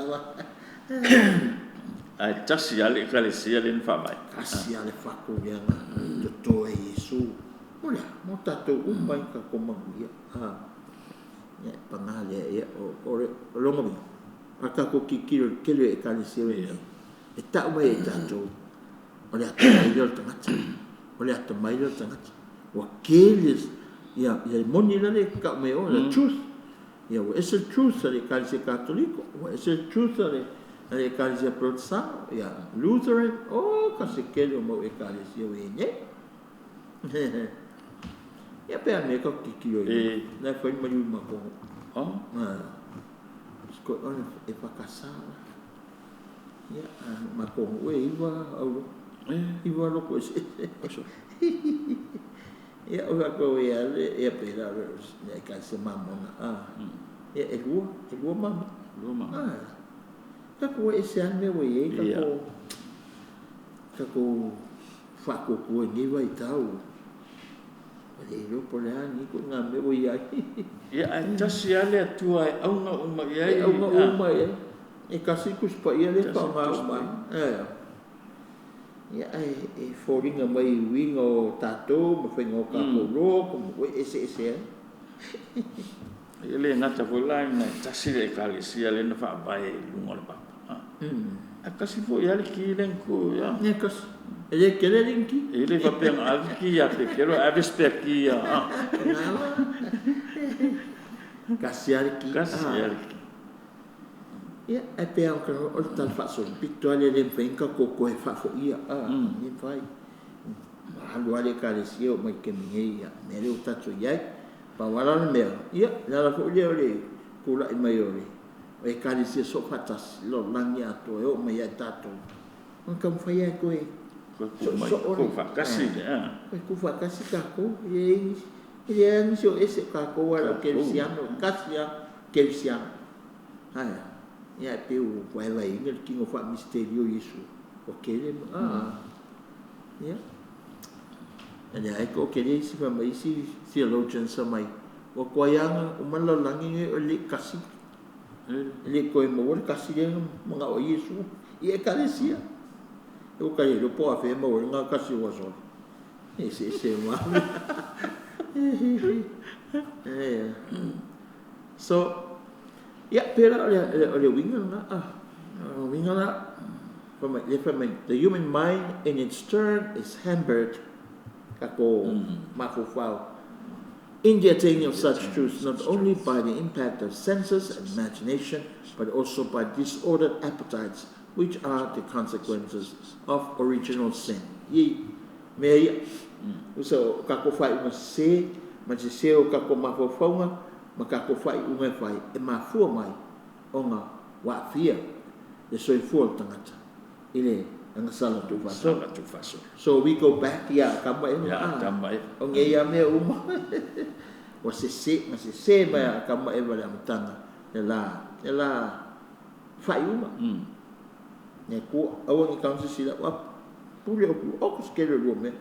Ae tasi lava le Ekalesia lea na faavae. Tasi lava le fatu lea na toto e Iesu. Mo le a? Mo tatou uma i tatou manuia. Ia e pagā lea ia o le lona uiga, a tatou tilotilo i le tele o Ekalesia o i ai nei, e tau mai e i tatou, o le atamai lea o le tagata, o le atamai lea o le tagata. Ua tele ia le moni la e tau mai e oe, the truth. Ia ua ese le truth a le Ekalesia Katoliko, ua ese le truth a le Ekalesia Peretesano, ia Lutheran, oh ka se tele o mau Ekalesia ua i ai nei. Ia pe a mea ka tilotilo i la e fai le maliu i matou. Oh. Ona e faakasa la. Ia, matou nuu e 9 au 9 lotu eseese. Ia, o fatou e ale, ia pe la o le Ekalesia Mamona. Ia, e lua mama. Lua mama. Tatou ese lava le mea ua i ai tatou tatou faatuatua i lenei vaitau. Ua le iloa po o le a lenei ituaiga mea ua i ai. Ia, ae tasi lava le Atua e auga uma i ai. E auga uma i ai. E tasi le Tusi Paia lea e faaaoga uma ai. Ia, ae e foliga mai i uiga o tatou ma faiga o tatou loto ma ua eseese ai. E le gata foi la ina e tasi le Ekalesia lea na faavae i luga o le papa. Ae tasi foi lava le ki lea na tuu ia. Ia tasi. E le tele le ki. E le faapea na ave ki ia Petelo, ave spare ki ia. Tasi lava le ki. Tasi lava le ki. Ia, ae pei lava o le tala faasolopito lava lea e le mafai ona tatou toe faafoia. E le mafai. Alu lava le Ekalesia oo mai i le taimi nei, ia, mea lea ua tatou i ai. Pau lava la le mea, ia, o le ala foi lea o le tulai mai o le Ekalesia Soofaatasi, lalolagi atoa e oo mai ia i tatou, ona taumafai lava e toe soosoo le faatasi, toe tuufaatasi tatou. E leai lava nisi o ese o tatou lava o le au kerisiano, e tasi lava kerisiano. Ae a? Ia ae pei ua vaevaeina le tino faa-misitelio o Iesu, ua tele ma ia. E leai toatele isi fai mai isi theologians fai mai, ua tuai lava ona uma le lalolagi lenei o le tasi, e le toe maua le tasi lea na manao ai Iesu i Ekalesia. Ua ta le iloa po o afea e maua ai lena tasi ua soli. E eseese ma. So, ia, pei la o le uiga lena. O le uiga la, fai mai, lea fai mai, the human mind in its turn is hampered, tatou mafaufau, in the attaining of such truths not only by the impact of senses and imagination, but also by disordered appetites, which are the consequences of original sin. I mea ia, usa o tatou faaiuga sese, ma le sese o tatou mafaufauga, ma tatou faaiuga e fai, e mafua mai ona ua aafia le soifua o le tagata i le agasala tuufaasolo. So we go back ia Atama Eva. Ia Atama Eva. O nei lava mea uma. Ua sese, na sese mai a Atama Eva i le amataga, le la, le la faaiuga. Ne ku aua ne tau se sila ua pule o ku o ku skele lua mea.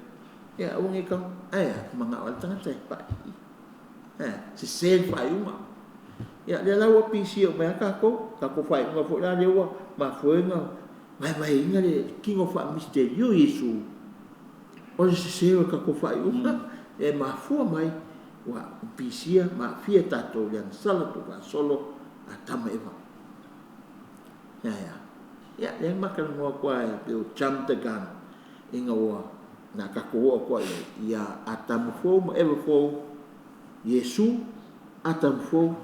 Ia aua ne tau ai mangao le tagata e pai. Sese le faaiuga. Ia lea la ua pisi o mai a tatou, tatou faaiuga foi la lea ua mafua ona vaevaeina le tino faa-misitelio Iesu. O le sese o le tatou faaiuga e mafua mai ua pisia ma aafia tatou i le agasala tuufaasolo a Atama Eva. Ia ia. Ia lea matalanoa atu lava e pei o jump the gun ina ua na tatou oo atu ai ia Atamu fou ma Eva fou, Iesu, Atamu fou,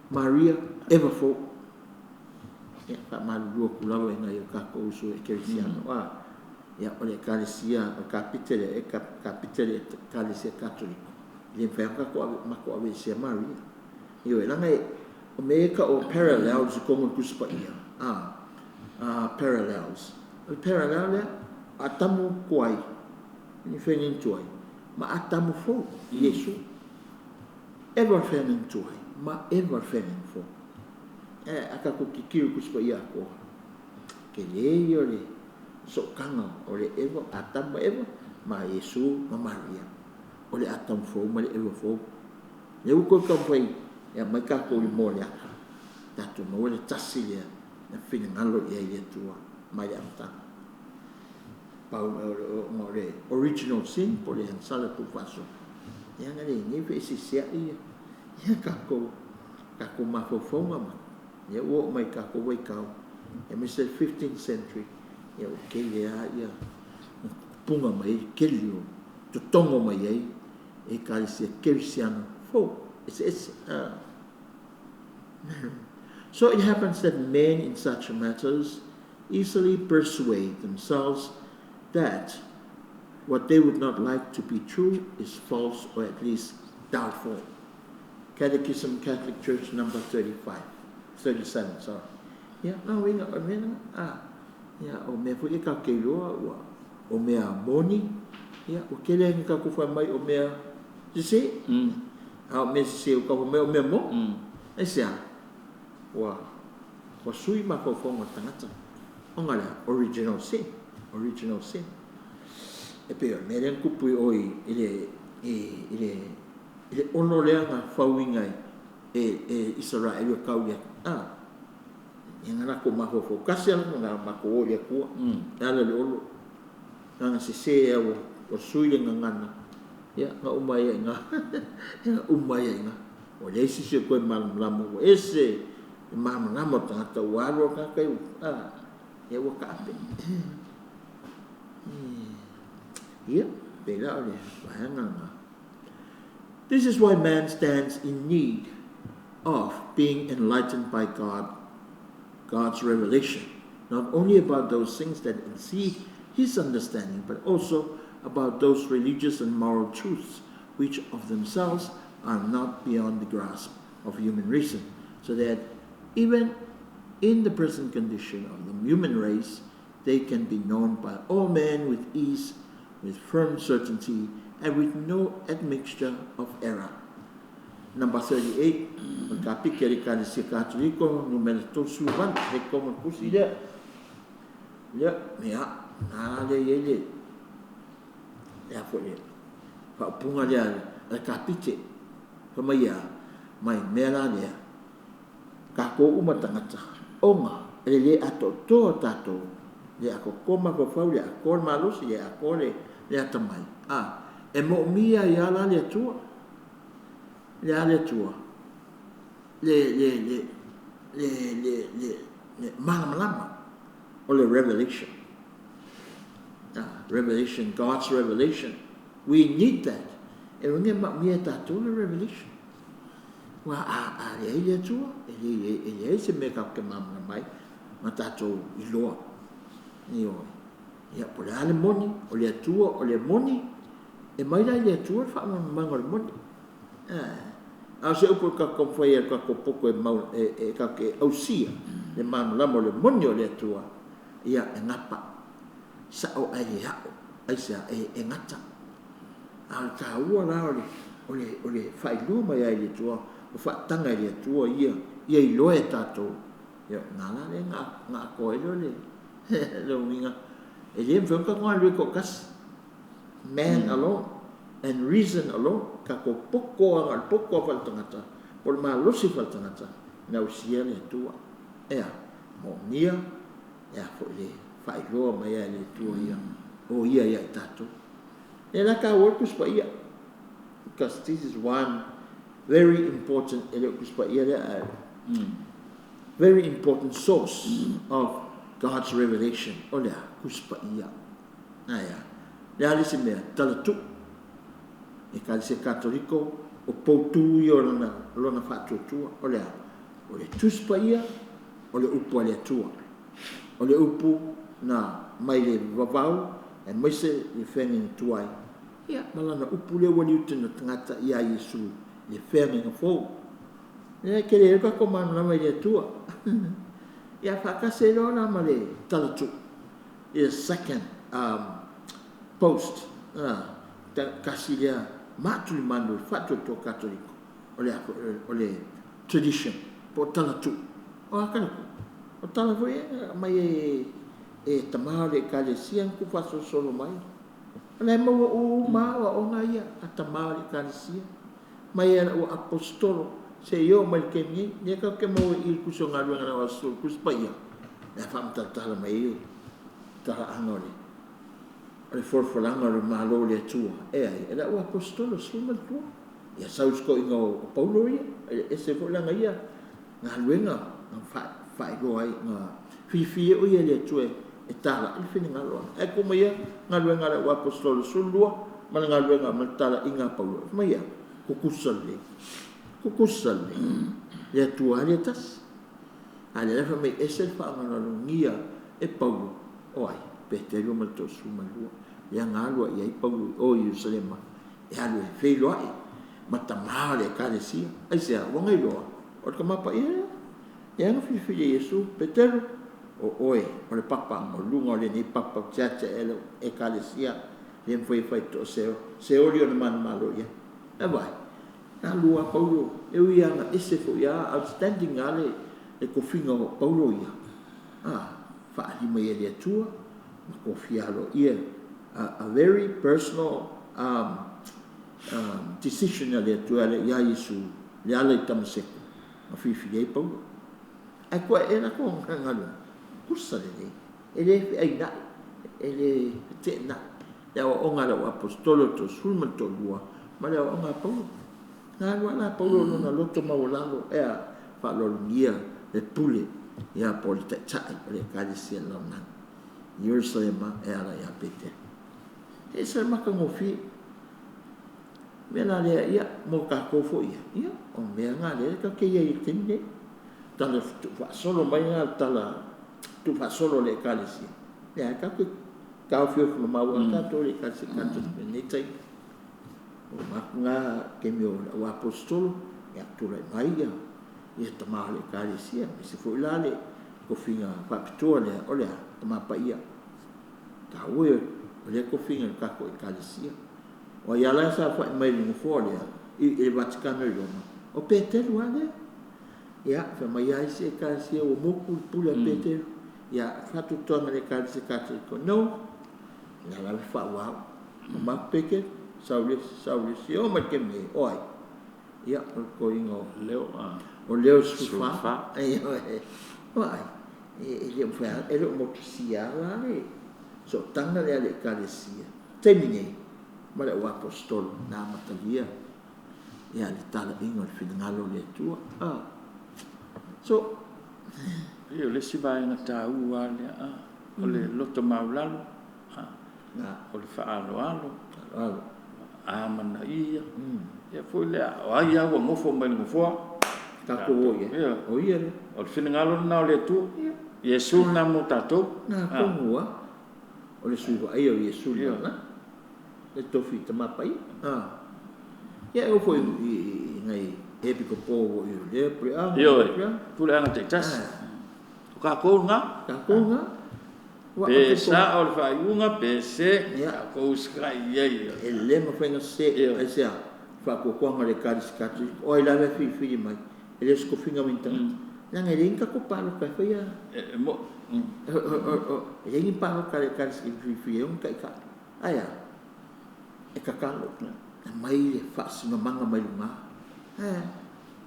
Maria, Eva fou. Ia faamalulu atu lava i nai o tatou uso ekerisiano. Ia o le Ekalesia, o le kapitele, e kapitele Ekalesia Katoliko. E le mafai ona tatou matou aveesea Maria. Ioe, leaga o mea ia e tau o parallels i totonu o le Tusi Paia. Parallels. O le parallel lea, Atamu tuai, ni feagaiga tuai, ma Atamu fou, Iesu. Eva o le feagaiga tuai, ma Eva o le feagaiga fou. A tatou tilotilo i le Tusi Paia atoa, tele ia o le sootaga o le Eva, Atamu ma Eva, ma Iesu ma Maria. O le Atamu fou ma le Eva fou. Lea ua toe taumafai e aumai tatou i le moa o le ata. Tatou maua le tasi lea na finagalo i ai le Atua mai le amataga. Pau o le original sin po o le agasala tuufaasolo. Ia na le nei feeseeseai ia Ia kākou, kākou mafaufauga ma, ia ua oo mai kākou waitau, aemaise le 15th century, ia ua tele lava ia tupuga mai ai, tele o totogo mai ai Ekalesia Kerisiano fou eseese. So it happens that men in such matters easily persuade themselves that what they would not like to be true is false or at least doubtful. Catechism Catholic Church number 35, 37, sorry. Ia, nā uiga o le mea lena, a, ia, o mea foi ia tatou te iloa ua, o mea moni, ia, ua tele lava ina tatou fai mai o mea sese, a o mea sese ua tatou fai mai o mea moni. Aisea? Ua, ua sui mafaufauga o le tagata ona o le a? Original sin, original sin. E pei o le mea lea na tupu i o i, i le, i, i le, i le ono lea na fauina e, e, e Isaraelu e kau i le, a, ia na latou mafaufau tasi lava na matou o i le Atua, e ala i le olo, na ona sese lava ua, ua sui le gagana, ia na uma ai lava i ina, na uma ai lava i ina. Ua leai se isi e toe malamalama, ua ese le malamalama o le tagata, ua alu lava le tagata ia, a, ia ua taape. Ia, pei la o le vaega lena. This is why man stands in need of being enlightened by God, God's revelation, not only about those things that exceed his understanding, but also about those religious and moral truths which of themselves are not beyond the grasp of human reason, so that even in the present condition of the human race, they can be known by all men with ease, with firm certainty, and with no admixture of error. Number 38, o le kapike a le Ekalesia Katoliko, numera 38, he koma kusi lea. Lea, mea, nā lea i ai le, le a foi le faaupuga lea a le kapike. Fai mai a, mai mea la lea, kākou uma tagata, ona e le lē atoatoa tatou, le atoatoa mafaufau, le atoa le malosi, le atoa le, le atamai, a, e moomia ai lava la le Atua, le a le Atua, le, le, le, le, le, le, le malamalama o le revelation. Revelation, God's revelation. We need that. E uiga e maomia e tatou le revelation. Ua a, a leai le Atua, e leai, e leai se mea tatou te malamalama ai ma tatou iloa. Ioe. Ia, po o le a le moni, o le Atua, o le moni, e mai la i le Atua le faamalamalamaga o le moni. A o se upu e tatou taumafai ai i le tatou poto e mau, e, e tatou te ausia le malamalama o le moni o le Atua, ia, e gapa. Sao ae le ao. Aisea? E, e gata. A o le taua la o le, o le, o le faailoa mai ai e le Atua, o faataga e le Atua ia, ia iloa e tatou. Ia, na la lea na, na atoa ai lea o le, le uiga, e le mafai ona tatou galulue toatasi. Man alone and reason alone, tatou poto lava, na o le poto lava faaletagata, po o le malosi faaletagata, na ausia le Atua. E a? Moomia, e a foi le faailoa mai ai e le Atua ia, o ia ia i tatou. Lea la taua le Tusi Paia, because this is one very important, e le o Tusi Paia lea, ae very important source of God's revelation, o le a? Tusi Paia. Ae a? Le a le isi mea? Tala tuu. Ekalesia Katoliko, o poutū ia o lana, lona faatuatua, o le a? O le Tusi Paia, o le upu a le Atua. O le upu na mai le vavau aemaise le feagaiga tuai, ia, ma lana upu lea ua liutina tagata iā Iesu i le feagaiga fou. Lea e tele ai lo tatou malamalama i le Atua. Ia faatasi ai loa la ma le tala tuu i le second um, post, tasi lea maatulimanu o le faatuatua Katoliko, o le a foi, o le tradition, po o tala tuu. O a tala tuu? O tala foi ia na aumai e, e tama o le Ekalesia na tuufaasolosolo mai. O la e maua uma lava aoaoga ia a tama o le Ekalesia, mai ana ua aposetolo seia oo mai i le taimi nei. Lea tatou te maua i i le Tusi o Galuega na o le Tusi Paia, le a faamatalatala mai ai le talaaga o le o le folafolaga o le Malo o le Atua. E ai, e le au aposetolo 12. Ia sau i se toeaina o Paulo ia, e ese foi lana ia galuega na faailoa ai, na filifili ai o ia e le Atua e talai le finagalo. Ae tuu maia galuega a le auaposeitolo e 12 ma le galuega ma le talaiga a Paulo, fai mai e a? Tutusa lelei, tutusa lelei, le Atua lava lea e tasi. A o lea la e fai mai e ese le faanoanoagia e Paulo, o ai? Peteru ma le 32, lea na alu ai i ai Paulo i o i Ierusalema e alu e feiloai ma tama o le Ekalesia. Aisea? Ua na iloa o le Tama Paia lea. Lea na filifili e Iesu, Peteru, o oe o le papa, o luga o lenei papa ou te atiae ai lau Ekalesia, e le mafai e faitotoa e Seoli ona manumalo i ai. Ae vaai, na alu lava Paulo, e ui lava na ese foi lava, outstanding lava le tofiga o Paulo ia, faaali mai e le Atua ma tofia aloaia, a very personal decision a le Atua ia Iesu, le ala i Tamaseko, na filifili ai Paulo. Ae tuu ae latou galuega, tutusa lelei, e le feainai, e le feteenai le aoaoga a le auaposeitolo e 32 ma le aoaoga a Paulo. Na alu lava la Paulo i lona loto maualalo e a? Faaaloalogia le pule, ia po o le taitai o le Ekalesia i le lalolagi, Ierusalema e ala ia Peteru. E ese le matagofie. O le mea la lea, ia, mo tatou foi ia, ia, o mea na lea tatou te i ai i le taimi lenei. Tala tuufaasolo mai lena, le tala tuufaasolo a le Ekalesia, lea lava tatou te taofiofi mamao lava tatou i le Ekalesia Katoliko i lenei taimi. O manatu na taimi o le auaposeitolo, ia tulai mai ia tama o le Ekalesia, aemaise foi la le tofiga faapitoa lea, o le a? Tama Paia. Taua ia o lea tofiga i le tatou Ekalesia. O ai lava la e saofai mai i le nofoa lea i le Vatikano i Roma, o Peteru lava lea. Ia, fai mai lava isi Ekalesia ua motu le pule a Peteru. Ia, faatuatuaga i le Ekalesia Katoliko, no, o lea lava e faaauau. Mamalu Peteru, sau le isi, sau le isi, e oo mai i le taimi nei, o ai? Ia, o le toeaina o Leo, o Leo 14. Ioe. Vaai, e le o mafai lava, e le o motusia lava la le sootaga lea a le Ekalesia i le taimi nei ma le auaposeitolo na amatalia ia le talaiga o le finagalo o le Atua. So, Ia, o le isi vaega taua lava lea, o le loto maualalo, o le faaaloalo, amanaia. Ia foi lea, o ai lava ua nofo mai le nofoa, tatou o i ai. O ia lea. O le finagalo lena o le Atua. Iesu lena mo tatou. Na tonu lava. O le Sui Vaaia o Iesu i le lalolagi. Le tofi Tama Paia. Ia e oo foi i nai epikopo foi o lea puleaga, Ioe, puleaga taitasi. O tatou lena. Tatou lena. Pe sao le faaiuga pe se, tatou usitai i ai. E le mafai ona sese. Aisea? Faatuatuaga o le Ekalesia Katoliko. O ai lava e filifili mai, e le o se tofiga mai ni tagata. Leaga e leai ni tatou palota e faia. E mo E leai ni palota a le Ekalesia e filifili ai ona taitai. Ae a? E tatalo, aumai le faasinamaga mai luga.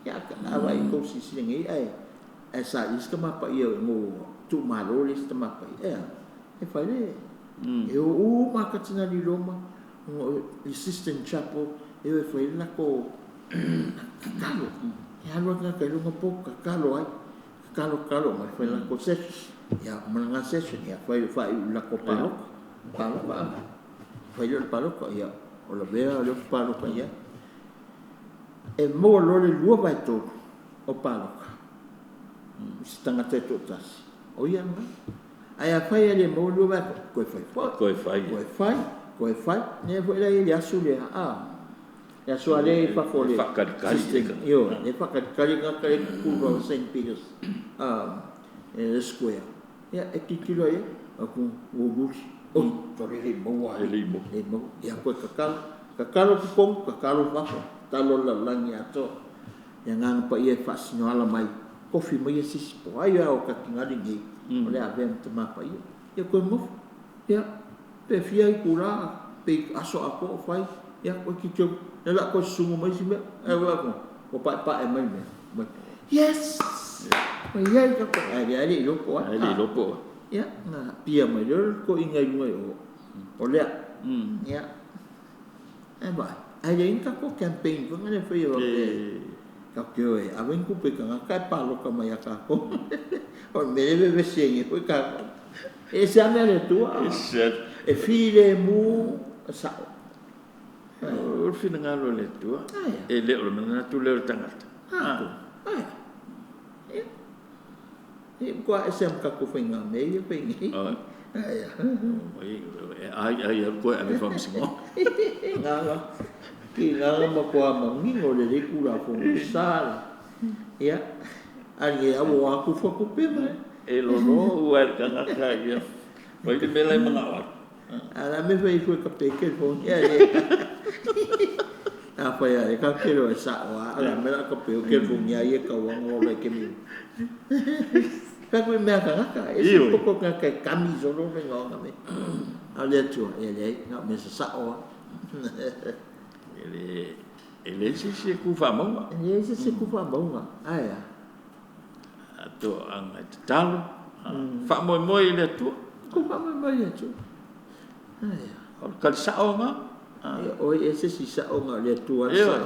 Ia, a vaai i tou silasila nei, ae saili se Tama Paia mo tuumalo le isi Tama Paia. E a? E fai le, e o uma a Katinali i Roma, le Sistine Chapel, e o e fai le latou tatalo. E alu lava le tagata i luga po, tatalo ai. Tatalo, tatalo mai, fai le latou session. Ia, uma lena session, ia fai le faaiu i le latou palota. Palota, fai lea o le palota, ia, o lavea le palota i ai. E maua loa le 2/3 o palota, se tagata e toatasi, o ia lena. Ae a fai e le maua le 2/3, toe fai foi. Toe fai. Toe fai, toe fai. Lea foi la i le aso lea, le aso a lea i fafo o le Faatalitali. Ioe, le faatalitali tagata e tutulu o St. Peter's le square. Ia, e tilotilo ai, atu ua luli. Oi, sole le maua. E le maua. Le maua. Ia, toe tatalo. Tatalo totonu, tatalo fafo, tatalo le lalolagi atoa. Le Agaga Paia e faasinoala mai, tofi mai se isi po ai lava o Katinali nei, o le avea ma Tama Paia. Ia, toe nofo. Ia, pe fia itula, pe aso atoa o fai, ia, toe tilotilo, lea o le a toe susugu mai isi mea. Ae ua atu, ua paepae mai le mea. Yes! Ua i ai tatou. Ae lea le iloa po o ai. Ae le iloa po o ai. Ia, na pia mai lea le toeaina i luga i o, o lea. Ia, e vaai. Ae leai ni tatou campaign foi lea e faia faapea tatou te o e ave ni tupe i tagata ae paloka mai ia tatou. O le mea lea e vevesi ai nei foi tatou. E ese lava mea a le Atua, e filemu ma sao. O le finagalo o le Atua, e le o le manatu lea o le tagata. E matua ese lava ma tatou faiga mea ia e fai nei. E ai ai alu koe ave i le faamasinoga. Gaga, tiga na matua manino lelei Tulafono e sa le. Ia, a le ua o atu tufa tupe ma. E lolo ua e le tagata ia fai le mea la e manao ai. A la me fai foi ka pe telefoni ia e. A fai a e ka ke lo e sa o a la me la ka pe o telefoni ia e ka wa ngo le ke mi. Ka koe mea tagata, e se poko ka ka kami solo me nga me. A le atua, e le nga me sa sa o. E le se se ku fa maunga. E le se se ku fa maunga. Ai a. To anga te talo. Fa moi moi le atua. Ku fa moi moi le atua. Ai a. O le kalisao nga. E oi e se si sa o nga le atua sa.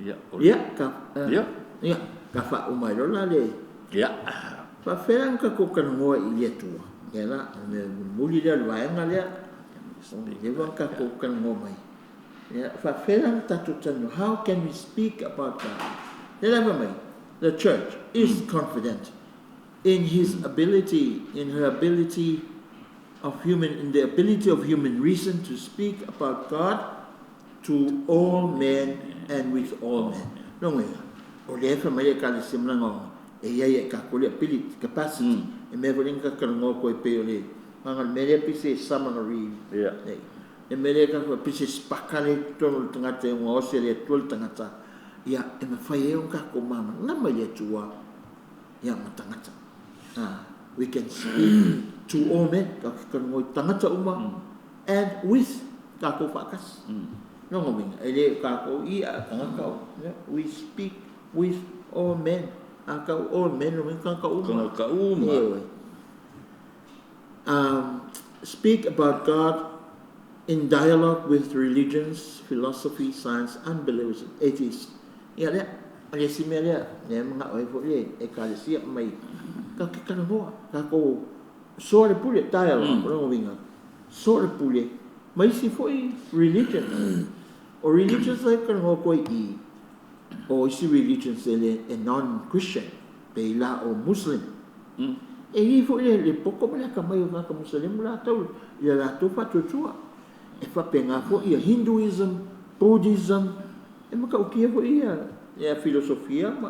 Ia. Ia ka. Ia. Ia ka fa o mai lola le. Ia. Fa fera ka ko ka ngoa i le atua. Ia la me muli le vaenga lea. Le va ka ko ka ngoa mai. Ia fa fera ta tu tanu. How can we speak about God? Le la mai. The church is confident in his ability, in her ability of human, in the ability of human reason to speak about God to all men and with all men. No ngai. O le fa mai ka le simla ngo. E ia ia ka ko le ability, capacity. E me voling ka ka ngo ko e pe o le. Manga me le pise summary. Yeah. E me le ka ko pise spakale to le tangata ngo se le to le tangata. Ia e me fai e ka ko mama. Na mai le tua. Ia matangata. We can speak to all men, ka ka ngo tangata uma, and with ka ko fakas. No ngo minga, e le ka ko i a tangata. We speak with all men. A ka all men no ka ka uma. Ka uma. Speak about God in dialogue with religions, philosophy, science, unbelievers, atheists. Ia le ale si mea lea, ne mga oi fo le e ka le sia mai ka ke kana hoa, ka ko so le pule dialogue, no winga. So le pule mai si foi religion. O religions like kan ho koi i o isi religions ele e non-Christian, pe la o Muslim. E i foi le poko mai ka mai o ka Muslim la tau ia la tu fa tu. E fa penga fo ia Hinduism, Buddhism, e maka o kia foi ia ia filosofia ma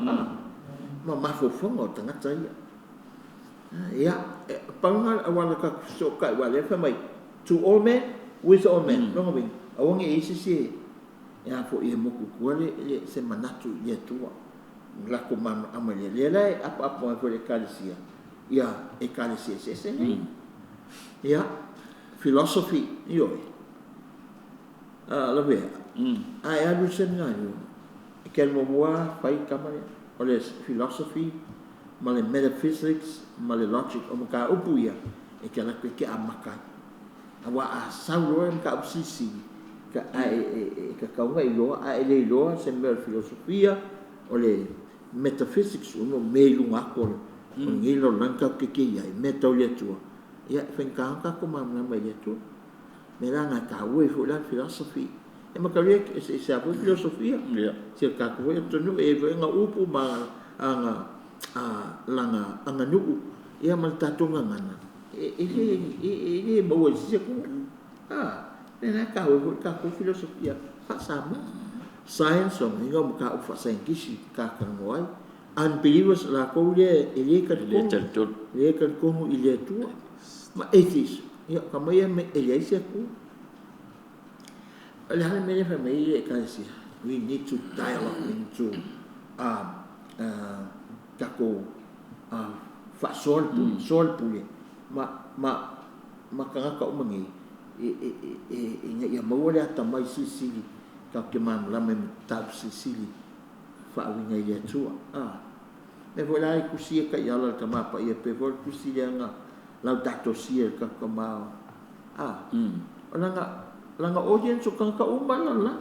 ma mafofonga o tangata ia. Ia paunga awala ka so ka wale fa mai to all men with all men. No ngoi. Awangi e isi se ia fo ia moku kuale le se manatu ia tua. La ko man amale le la apa apa fo le kalisia. Ia e kalisia se se nei. Ia philosophy io. La vea. Ai alu se ngai. Ke mo moa fai kamare o le philosophy ma le metaphysics ma le logic o ka upu ia e ke la ke amaka. Awa a saulo em ka upsisi ka ai e ka kaunga i loa a ele loa se me filosofia o le metaphysics o no me lunga ko o ngi lo lanka ke ke ia me tau le tua. Ia fen ka ka ko ma na mai le tua. Me la nga ka we fo la philosophy. E ma ka le se se a filosofia. Se ka ko e tonu e nga upu ma anga a langa anga nu ia ma tatonga ngana. E e e e mo se ko. Ah, ne na ka we ka ko filosofia fa sama. Science o nga mo ka fa science ka ka ngoi. Unbelievers la ko le e le ka ko. Le ka ko i le tua. Ma atheist. Ia ka mai me e le se ko. Le hale me fa mai e ka se. We need to dialogue, we need to tako fa sol sol pule ma ma ma ka ka umangi e e e e ia maua le ata mai sisili ka ke mam la me tab sisili fa winga ia tua. Ah, me vola e kusia ka ia la ka mapa ia pe vol kusia nga lau tato sia ka ka ma. Ah, O lana, lana audience o tagata uma le lalolagi.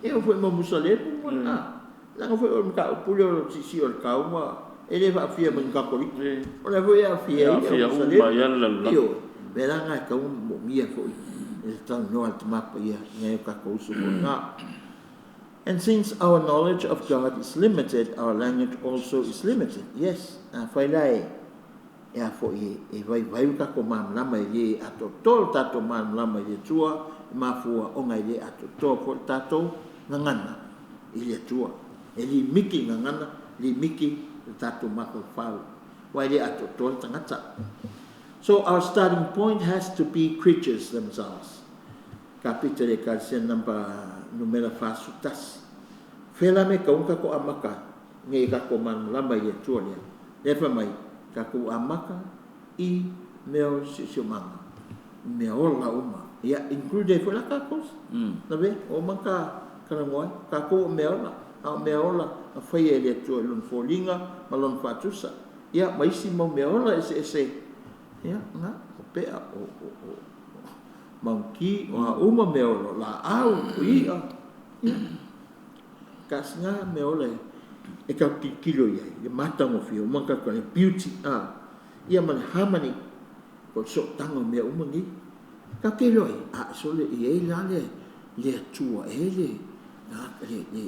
E oo foi ma Musalemu ma, a, leaga foi o le mataupu lea o le siisii o le tau ma, e le faafia ma ni Kakolika. O la foi e aafia ai ia Musalemu. Uma ia le lalolagi. Ioe. O le mea la lena e tatau ona moomia foi e le talanoa a le Tama Paia i nai o tatou uso foi na. And since our knowledge of God is limited, our language also is limited. Yes, afai la e e a foi e vaivai lo tatou malamalama, e le atoatoa lo tatou malamalama i le Atua, e mafua ona e le atoatoa foi le tatou gagana i le Atua. E limiti le gagana, limiti le tatou mafaufau, aua e le atoatoa le tagata. So our starting point has to be creatures themselves. Kapita le Ekalesia number numera 41. Fea la mea e tatau ona tatou amata ai ina ia tatou malamalama i le Atua lea? Lea e fai mai, tatou amata i mea o le siosiomaga, mea ola uma, ia include ai foi la tatou, lavea, ua uma ona ta talanoa ai, o tatou o mea ola, a o mea ola na faia e le Atua i Lona foliga ma Lona faatusa, ia ma isi mau mea ola eseese, ia na, o pea, o maunki, o a uma mea ola, o laau, o i'a, ia, tasi na mea ola e tatou tilotilo i ai, le matagofie, ua uma ona tatou talanoa, beauty, a, ia ma le harmony, o le sootaga o mea uma nei. Tatou te iloa ai, a, sole, e i ai la le Atua e le, le,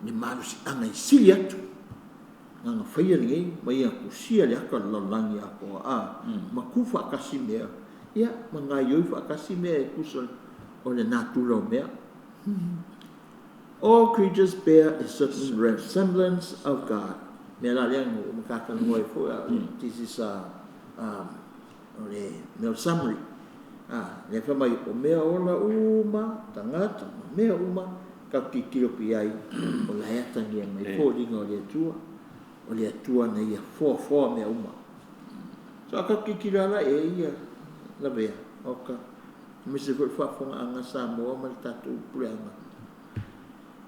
le malosiaga e sili atu na faia lenei ma ia tusia le ata o le lalolagi atoa, a, ma tu faatasi mea, ia, ma gaoioi faatasi mea e tusa o le natura o mea. All creatures bear a certain resemblance of God. Mea la lea na uma ta talanoa ai foi, a, this is a, o le mea o le summary. A, lea fai mai, o mea ola uma, tagata, ma mea uma, tatou tilotilo atu i ai, o la e atagia mai foliga o le Atua, o le Atua na ia foafoa mea uma. So a tatou tilotilo lava la e ia lavea, oka, aemaise foi le faafofogaaga a Samoa ma le tatou puleaga.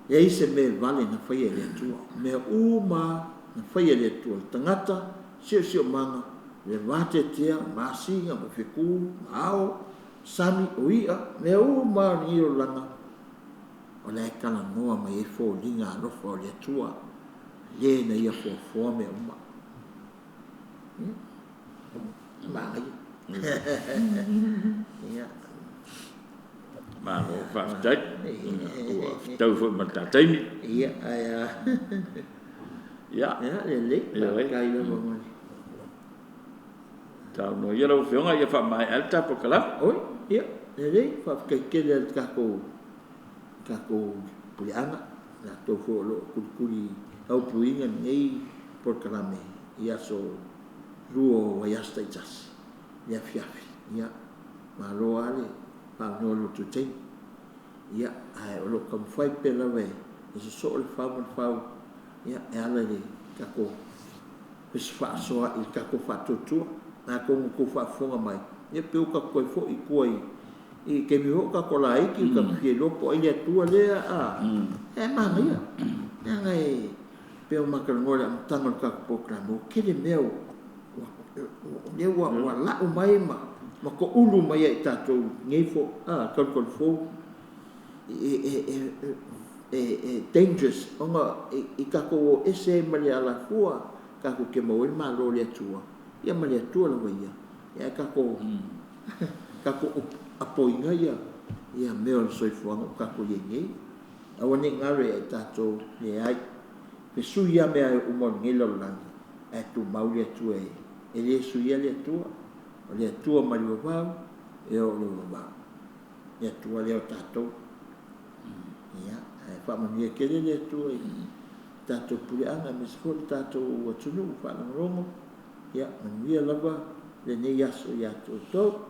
Leai se mea e vale na faia e le Atua. O mea uma na faia e le Atua, le tagata, siosiomaga, le vateatea, masina ma fetu, ma ao, sami, o i'a, mea uma o lenei olaga, o la e talanoa mai ai foliga alofa o le Atua, le na ia foafoa mea uma. Manaia. Ia. Malo faafetai. Ua fetau foi ma le ta taimi. Ia, ae a. Ia. Ia, lelei. Faafetai lava ma le. Saunoa ia lau Afioga ia faamaea le ta polokalame. Oi, ia, lelei, faafetai tele i le tatou tatou puleaga, latou foi o lo o tulikuli aupuina lenei polokalame i aso lua o vaiaso taitasi i le afiafi. Ia, malo lava le faanoa i lo outou taimi. Ia, ae o lo o taumafai pea lava e sosoo le fau ma le fau, ia, e ala i le tatou fesofaasoa'i i le tatou faatuatua. Atonu ua outou faafofoga mai, ia pei ua tatou toe foi i tua i i taimi foi o tatou laiti, ua tatou fia iloa po o ai le Atua lea, a, e manaia. Leaga e pei ona ma talanoa i le amataga o le tatou polokalame, ua tele mea ua, o lea ua, ua la'u mai ma, ma toulu mai ia i tatou nei fo, a, talutalufou. E, e, e, e, e dangerous ona i tatou o ese ai ma le alafua tatou te maua ai le Malo o le Atua, ia ma le Atua lava ia, ae tatou, tatou apoina ia, ia mea o le soifuaga ua tatou i ai nei. Aua ne i galo ia i tatou, leai, fesui lava mea uma o lenei lalolagi, ae tumau le Atua e, e le suia le Atua. O le Atua mai le vavau e oo i le vavau. Le Atua lea o tatou. Ia, ae faamanuia tele le Atua i tatou puleaga aemaise foi le tatou atunuu faalogologo. Ia, manuia lava lenei aso ia te outou.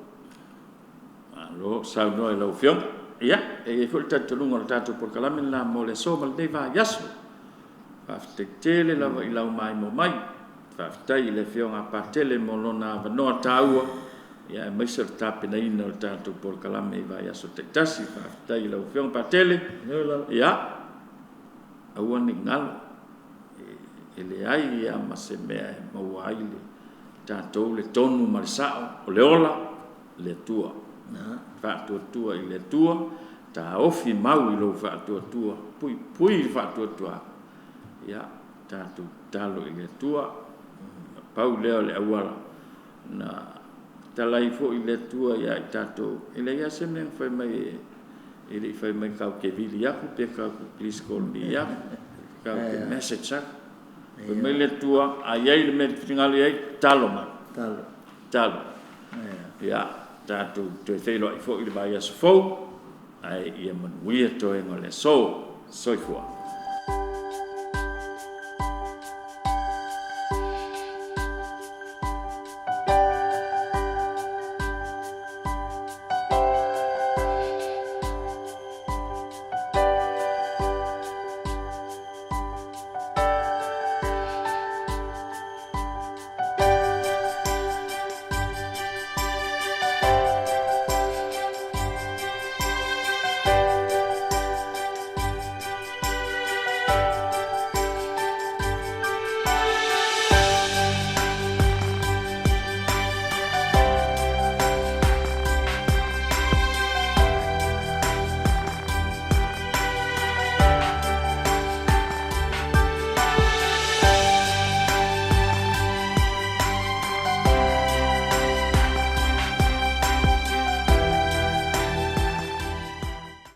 Malo saunoa i lau Afioga. Ia, e i ai foi le talitonuga o le tatou polokalame lena mo le aso ma lenei vaiaso. Faafetai tele lava i lau maimoa mai. Faafetai i le Afioga a Patele mo lona avanoa taua, ia aemaise o le tapenaina o le tatou polokalame i vaiaso taitasi. Faafetai i lau Afioga Patele. Ia, aua ne i galo, e leai lava ma se mea e maua ai le tatou le tonu ma le sao, o le ola, le Atua. Faatuatua i le Atua, taofi mau i lou faatuatua, puipui le faatuatuaga. Ia, tatou tatalo i le Atua. Na pau lea o le auala na tatala ai foi le Atua ia i tatou. E leai lava se mea na fai mai e le i fai mai tatou te vili atu pe tatou te please call me atu, tatou te message atu. Fai mai le Atua, a i ai le mea e te finagalo i ai, tatalo mai. Tatalo. Tatalo. Ia, tatou toe feiloai foi i le vaiaso fou, ae ia manuia toega o le aso. Soifua.